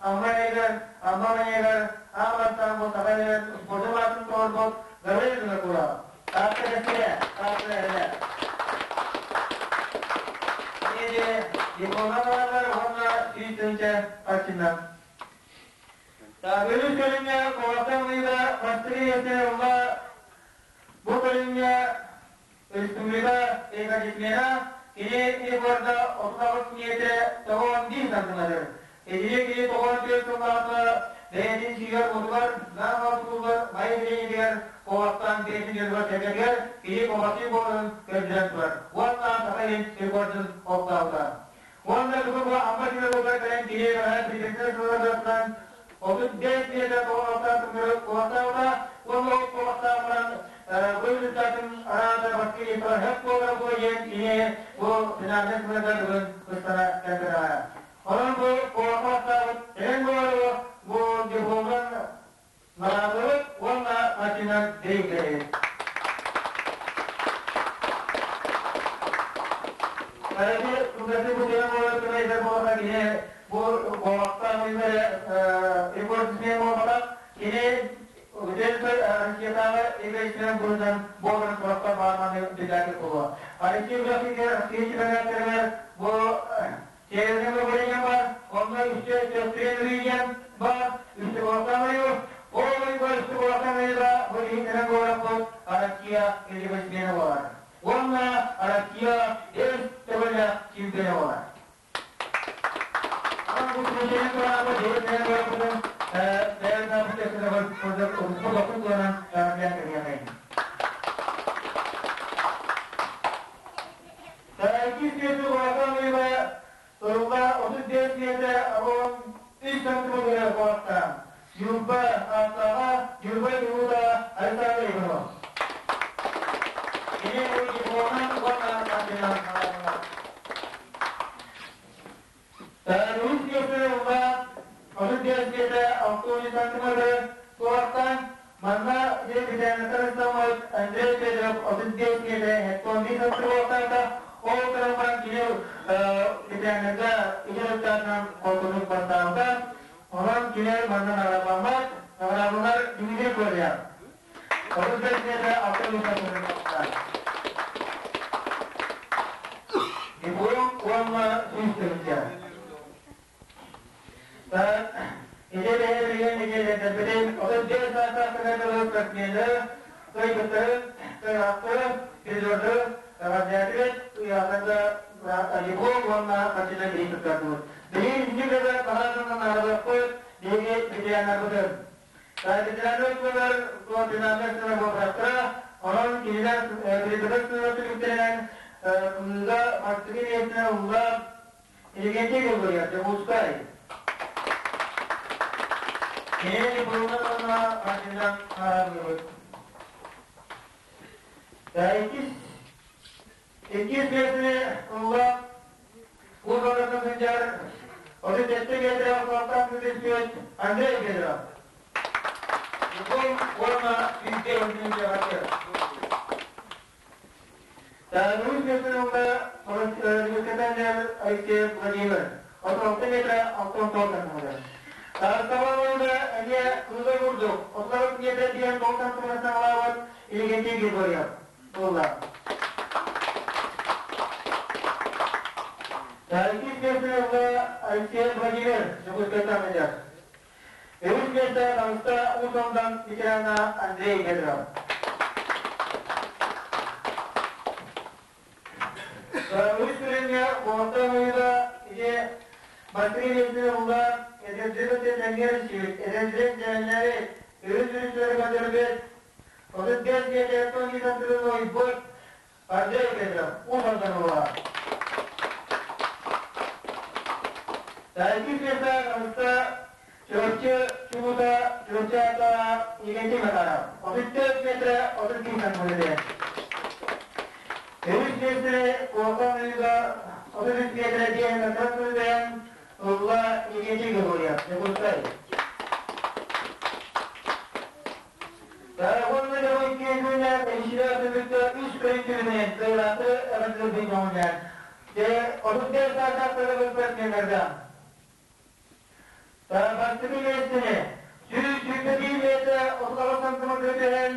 Амма эйигэр, Амма Манегар аан бастаан бу Саха сирин спордун аатын толорбут Гаврил Винокуров. Таатта кэскилэ, Таатта эрэлэ. Диэри дипломнан бараллар уонна 100 тыһыынча харчынан. Үһүс көрүҥҥэ куораттан ыйыыга бастакы миэстэни ылла. Бу көрүҥҥэ Республика экодисмена кини рекорда 38 миэтэрэ 91 сантиметр. Итини кини 94 сыллаахха бэйэтин сиигэр уотугар наан тутуллар май бириэмэтигэр куобахтаан бэйэтин дьонугар сэргэтигэр кини куобахтыы буоларын көрдөрөн турар. Уонна Саха иһин рекордун олохтообута. Уонна бүгүн бу Амма сирэ уотугар кэлэн кини президенттэр сылларыттан 35 миэтэ тоҕо куобахтаабыта уонна ол куобахтаан баран бу результатын араата Василий хэп буолара буо диэн кини бу финальнай сылларга бүгүн ыстана кэлбэтэҕэ. Онон бу куобахтаабыт эҥ буолары бу дипломун наҕараадалабыт уонна хачынан бириинкэлэбит. Арыгы кылгастык бу кэлэн буолар көмөйдер буолла кини бу куобахтаах үймэрэ рекордсмен буолбатах кини Үтүөнсөр Россиятааҕы эгоистынан быһыынан буоларын сурахтар баарманы биллэрбит буолуо. Алексей Графикер Россия чемпионаттарыгар бу Северный Моголия бар, онно үстэ Сөптүрэн Рыйян бар, үстэ Балкан ойу, ол ойуга үстэ Балкан ойуга бу иһиннэрэн буоларбыт Россия эгоистмена буолар. Уонна Россия үс төгүллээх чемпиона буолар. Ньурба ааттааҕа Ньурба Ньурба Александр Иванов. Кини дипломун уонна хартыынан Үс миэстэ ылла, 35 миэтэ 60 сантиметр суортан манна дебютаннар ыстаммыт Андрей Федоров 35 миэтэ 75 сантиметр ол гынан кини ветераннарга үтүрүктарынан холкутук бастаабыта. Онон кини манна наҕараадламмат, наҕараадалар Дмитрий Коля. 35 миэтэ 60 сантиметр. Диплом уонна 100 тыһыынча. Ити бэйэ билигин нэдиэлэрдэрбитин 35 саастаахтарга дылы спортсменнары, кыайбыттары, кыайаахтары, призердары эҕэрдэлээтибит, ыйаахтарга диплом уонна харчынан биһиги туттардыбыт. Биһиги инник эрэ хаһаанынан наадалыахпыт, биһиги ветераннарбытын. Ветераннар туһугар финальнай сыла буолбатахтара, онон кинилэр призовой сыла түмүктэринэн кымныыга бастакы миэстэни ылла Инники кылгыйар Дьокуускай. Кини дипломун уонна хартынан хараабылыбыт. Иккис миэстэни ылла Уус-Алдан сылдьар 37 метр алтан түспүт Андрей Федоров. Диплом уонна сүүсчэ тыһыынча Русь миэстэтин Республикатан Алексеев Владимир. 36 метр 69 сантиметр. Саҕаланыыта эмиэ кыыла курдук 36 метр диэн 9 сантиметр саҕалаабыт Иннокентий Григорьев буолла. Иккис миэстэни ылла Алексей Владимир, Дьокуускайтан сылдьар. Үһүс миэстэ таҕыста Уус Алдан ветерана Андрей Федоров. Үс күрүҥҥэ Куоста Мыыла ити бастакы миэстэни ылла эдэрдэр тэҥҥэ сүүт, эдэрдэр дьээннэри үһүс үһүстэрэ көрдөрбүт 35 миэтэ Тони ойбут Андрей Федоров, Уус Алдан уола. Иккис миэстэ таҕыста Чурапчы чугута Чурапчы ааттаах Иннокентий Макаров. 34 метрэ 31 сантиметр. Үһүс миэстэни Куока Мыыга 33 метрэ диэн сылдьан ылла Иннокентий Григорьев, Дьокуускай. Уонна дьоҕой күнэ Ишилер түмүккэ үс көрүҥ кыайыылаахтары эҕэрдэлэрбин көҥүллээн. Дьэ, 35 саастаахтары спортсменнарга Бастакы миэстэни 121 миэтэ 38 сантиметры түһэн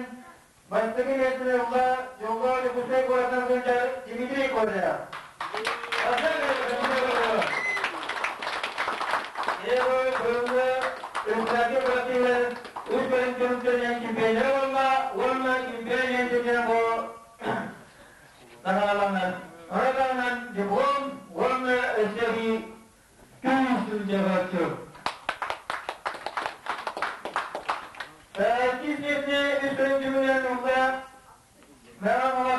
бастакы миэстэни ылла Дьоллоо Дьокуускай куоратынан сылдьар Дмитрий Козырев. Быйылгы Үрдүкү куратыылар үс көрүҥ түмүктэринэн чемпионнара буолла уонна чемпион лиэнтэтинэн бу наҕарааланнар. Ону таһынан диплом уонна өссө эбии күүс сылдьаҕаччы. Иккис миэстэ үс көрүҥ түмүгүнэн ылла Мэҕэ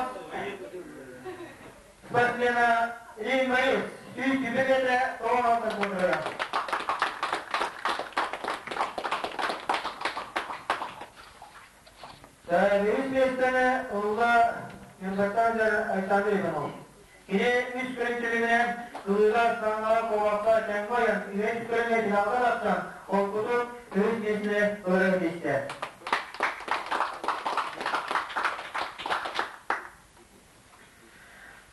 спортсмена Ильин Борис 120 метрэ 96 сантиметра. Үһүс миэстэни ылла Ньурбаттан Александр Иванов. Кини үс көрүҥ түмүгүнэн ылыыга, саҥаҕа, куобахха, тэҥҥэ ойон, үһүс көрүҥҥэ финалга тахсан, холкутук үһүс миэстэни ылары ситистэ.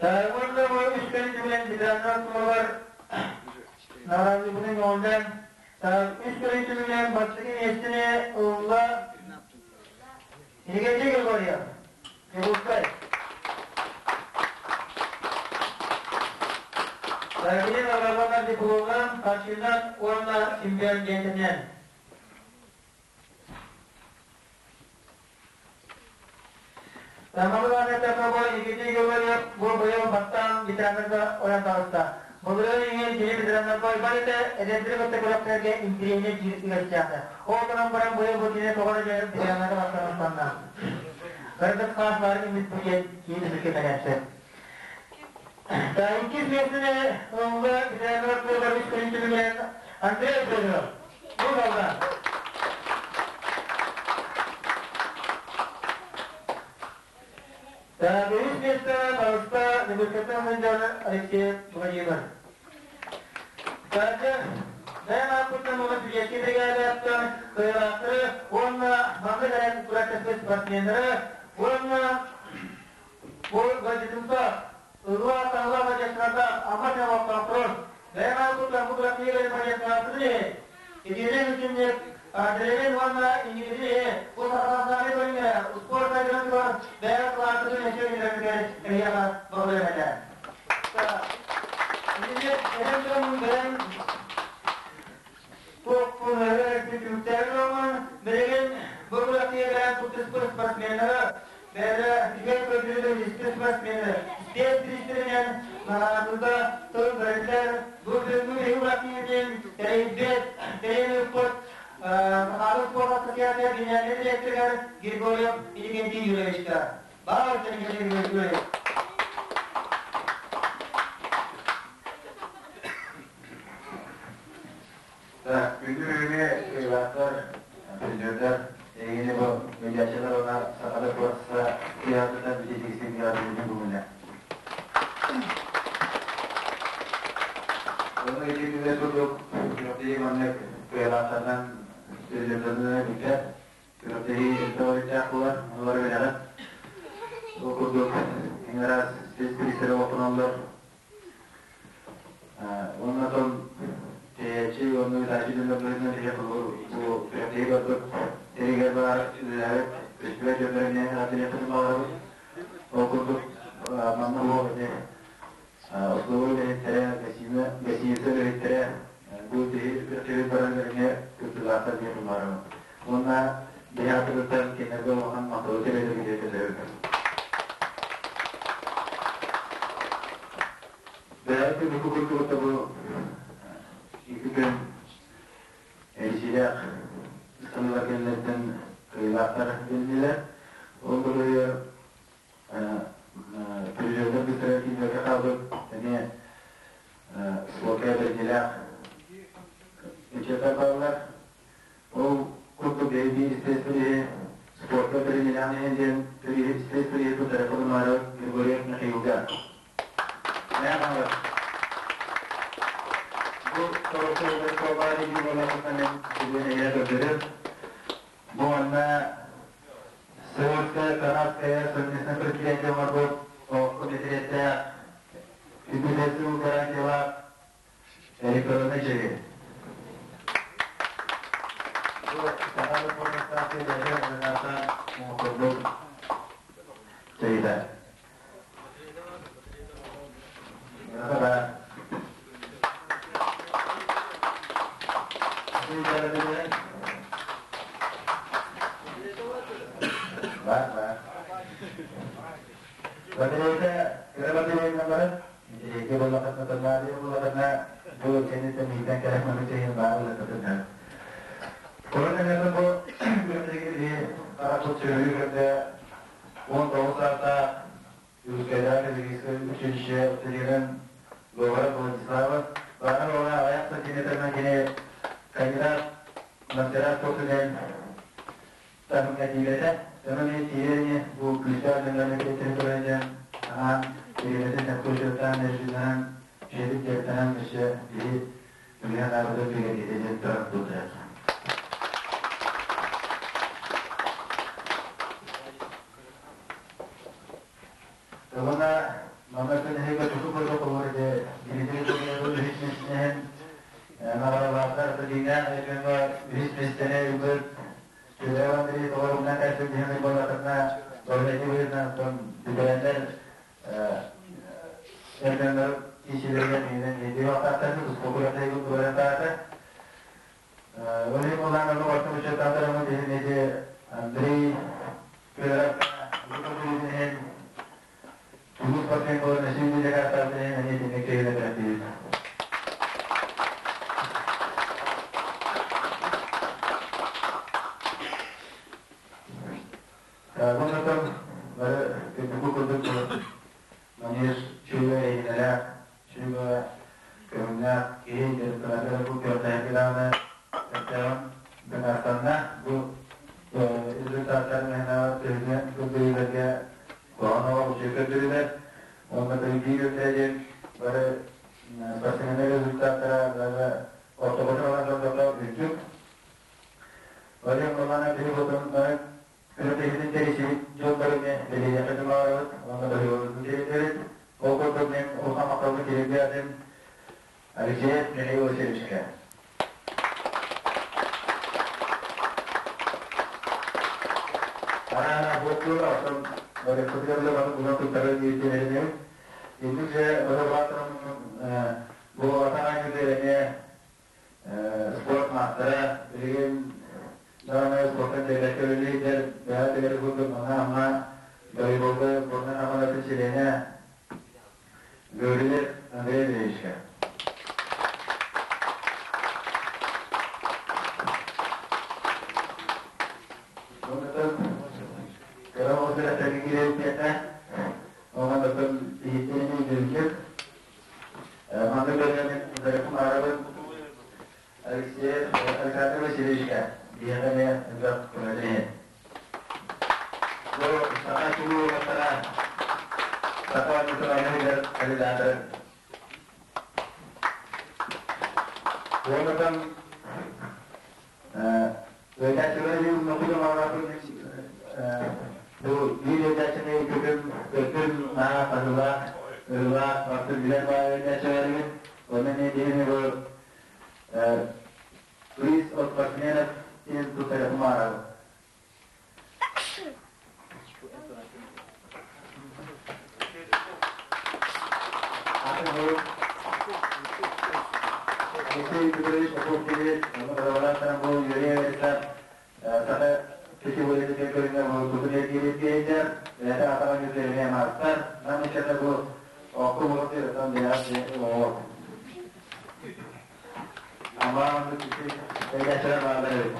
Уонна бу үс көрүҥ түмүгүнэн ветераннар туһугар наҕараадалыыбытын көҕүллээн, үс көрүҥ түмүгүнэн бастакы миэстэни ылла Иннокентий Григорьев, Дьокуускай. Кини наҕараадаланар дипломунан, харчынан уонна чемпион диэтинэн. Тамаралаан эттэххэ, бу Иннокентий Григорьев бу быйыл бастаан ветераннарга ойон таҕыста. Былырыын иһин кини ветераннарга ойбон этэ, эдэрдэри кытта күрэхтэргэ интириэһинэй киир үгэстээх. Ол гынан баран быйыл бу кини тоҕо эрэ ветераннарга бастаан ыстанна. Кырдык хаас баар имит бу диэн киһи түмүккэ кэлээччи. Иккис миэстэни ылла ветераннар туолар үс күнүн түмүгүнэн Андрей Федоров. Бу балга. Үһүс миэстэ таҕыста Нөмүркэттэн сылдьар Алексей Владимир. Саргы бэйэм ааппыттан уонна Сибиэскэй бригадаттан кыайыылаахтары уонна манна кэлэн күрэхтэспит спортсменнары уонна бу газетымса ылла таһыла бадьассардаах Амма олохтоохторун бэйэм ааппыттан бу күрэхтэһиилэри бадьассарааттын итиэнэн үчүннүк Андреевин уонна Ингири бу сахалаахтааҕы көрүҥҥэ успуорт сайдарын туһугар бэйэ кылааттарын өссө үүнэригэр эһиэхэ баҕарыам этэ. Итинник этэн тураммын бэйэм туохпун өрө түмүктээри оҥон билигин бу күрэхтэһиилэрэ кыттыспыт спортсменнары бэйэлэрэ үчүгэй көрдөрүүтүн испит спортсменнары спецприистэринэн наҕараадаларга тыл бэриллэр. Бу бүгүҥҥү биһиги күрэхтэһиибитин тэрийбит, тэрийэн ыыппыт Сахабыт спорт ассоциация генеральнай директорыгар Григорьев Иннокентий Юрьевичка. Баҕар Юрьевич. Так, күндү бүгүҥҥү кыайыылаахтар, призердар, эһигини бу медиачылар уонна Сахада спортса театрынан бүтэтигисин кэҕэрдэлиибин бүгүннэ. Онно ити күннэр курдук күрэхтэһии маннык кыайыылаахтарынан, призердарынан бүтэр. Күрэхтэһии элбэх өрүттээх буолар, ону бары билэҕит. Ол курдук эҥин араас спецприистэрэ олохтоноллор. Уонна оттон тэйээччи уонна ыытааччы дьоннор быһыытынан биһиэхэ бу күрэхтэһии барбыт тэригэр баар үлэлээбит көстүбэт дьоннор эмиэ эҕэрдэлиэхпитин баҕарабыт. Ол курдук манна буол ити Оскуола үлэһиттэрэ, гостиница үлэһиттэрэ бу күрэхтэһии барарыгар эмиэ кыттыылаахтар диэн баҕарабын. Уонна биһи аатыбыттан кинилэргэ улахан махталы тириэрдэргитигэр көрдөһөбүт. Бэйэбит бу курдук бу икки күн эрийсиилээх ыстаныылар кэннилэриттэн кыайыылаахтар билиннилэр. Ол быһыйар Призердэр быстара киирбэккэ хаалбыт эмиэ спорка бэрдилээх ыччаттар бааллар. Ол курдук биһиги спецприһи спорка бэринилээх иһин диэн спецприһи туттара Пономарев Григорьев Михаилга. Бу торуктарыгар куобаары буоларынан бүгүн көрдөрөр. Бу манна Советская, Канадская совместное предприятие оҥорбут комитеттээх үбүлэсүү гарантиялаах электроннай чэйи. Бу саха спортстаах бэйэтэ оҥорбут чэйитэ. 19 саастаах Дьокуускайдааҕы педагогическай училище студенын Говоров Владислава баара уола аҕыйах сантиметрынан кини кандидат мастера спордунан таһымҥа тиийбэтэ. Онон ини тиийэр ини бу күүстээх дьоннорун эппиэттэрин көрөн дьон анаан бириэмэтин сөпкө учуоттаан режимнээн дьиэтин дьарыктанан өссө биһи билиэн аабытын бигэргитэ диэн туран туттарар. Уонна манна күнүһүгэр туту курдук олор ити Дмитрий Кузнецов үһүс миэстэнэн наҕараалаахтар Дьиҥнээх дьоҥҥо үһүс миэстэни ылбыт Сүлэв Андрей толоругунан кэлбит диэн буоллахына Бөрүнэти быһыытынан оттон бүтэрэннэр эр дьоннор киирсиилэригэр миинэн видео туспа күрэхтэһии туруоран Ол иһин улахан орто учуоттаатар диһин ити Андрей Федоров иһин Улуус спортсмен буолан өссө дьакааттаабытын иһин эмиэ итинник киһилэр бэлэмниибит. Онтон бары үрдүкү курдук манеж чүгэ эйгэлээх, чүгэ көҥүллээх киһи дьарыктанарга бу күрэхтэһэргэ даҕаны сөптөөҕүн дакаастанна. Бу результаттар мээнэҕэ төһөнү көрдөрүүлэргэ куһаҕан оҕо үчүгэй көрдөрүүлэр уонна биир өттө диэн бары спортсменнар результаттара даже ортокутун ылан көрдөххө үрдүк. Валерий Муланов биһи хотун Күрэхтэһиитин тэрийсибит дьоннор эмиэ бэлиэтиэххэ баҕарабыт уонна доруобуйабытын тириэрдэбит. Ол курдук мин улахан махталбын тириэрдээтим Алексеев Михаил Васильевичка. Араана буоттуур оттон Барыппытыгар бары булан туттарар диэбитин эрэнэбин. Инник же Базарбаатырым бу атах аанньыты эмиэ спорт маастара билигин даҕаны спортан тэйбэккэ үлэлиир бэйэ тигэр курдук манна Амма волейболга сборнай хамаандатын чилиэнэ Гаврилев Андрей Андреевичка. Онтон кыра оҕо сүрэхтэргэ киирэн оҕо иһиттэрин өйдүүрдүк Маннык көрүҥүн Зарифун Арабын Алексеев Александр Васильевичка биһиэхэ эмиэ элбэх көмөтүн иһин. Бу саха чулуу уолаттара саха оонньуутун кандидаттарын Уоннатан Ыытааччылары мөхүлү оҥорорун бу биир ыытааччыны көтүм көтүм наһаа хаһыылаах ырылаах барытын билэр баайы ыытааччыларыгын онно эмиэ биһини бу приз от спортсменов диэн туттарыахпын баҕарабын. бу Алексей Петрович Попов кэлиэт, ону бырабалааттаран бу үөрэ эбэтэр саха пятиборецкай көрүҥэ бу тутун эргиирин бэйэтэ атаҕын үрдэринэ маастар, нам ыччата бу окку буолуохту отон бэйэҕит оҕо. Амаан эйгэччилэр бааллар эбит.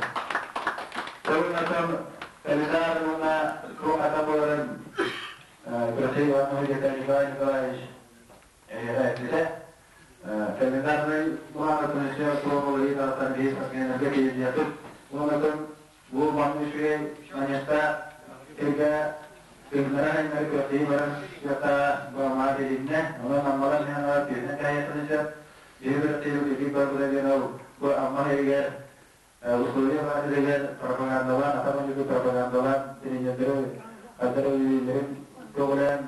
Тылын комиссар уонна туох ата буоларын Просей Иванович Николай Николаевич эппитэ. Календарнай былаанатын өссө туох уларыйыы биир спортсменнарга тиийиэхпит. Уонна бу маннык үчүгэй манеста сиргэ тыыннара-айнары күрэхтэһии баран кыахта баамаа билиннэ. Онон аммалар миһаналар түһүнэн кэһэйэххин сөп. Биһи күрэхтэһиибит үтүк барбыта диэн ол бу Амма сиригэр условия баар сиригэр пропагандалаан, атах оонньуутун пропагандалаан тренердэри хайдах үлэлииллэрин көҕүлээн,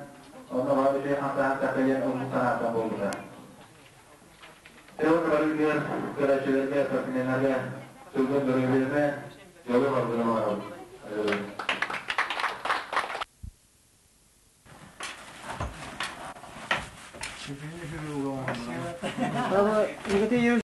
онно баар үчүгэй хамсааһын тахса диэн омук санааттан буолбута. Тыл барыытыгар көрөөччүлэргэ, спортсменнарга сылгын доруобуйаны, дьолу-соргуну баҕарабын. Спасибо.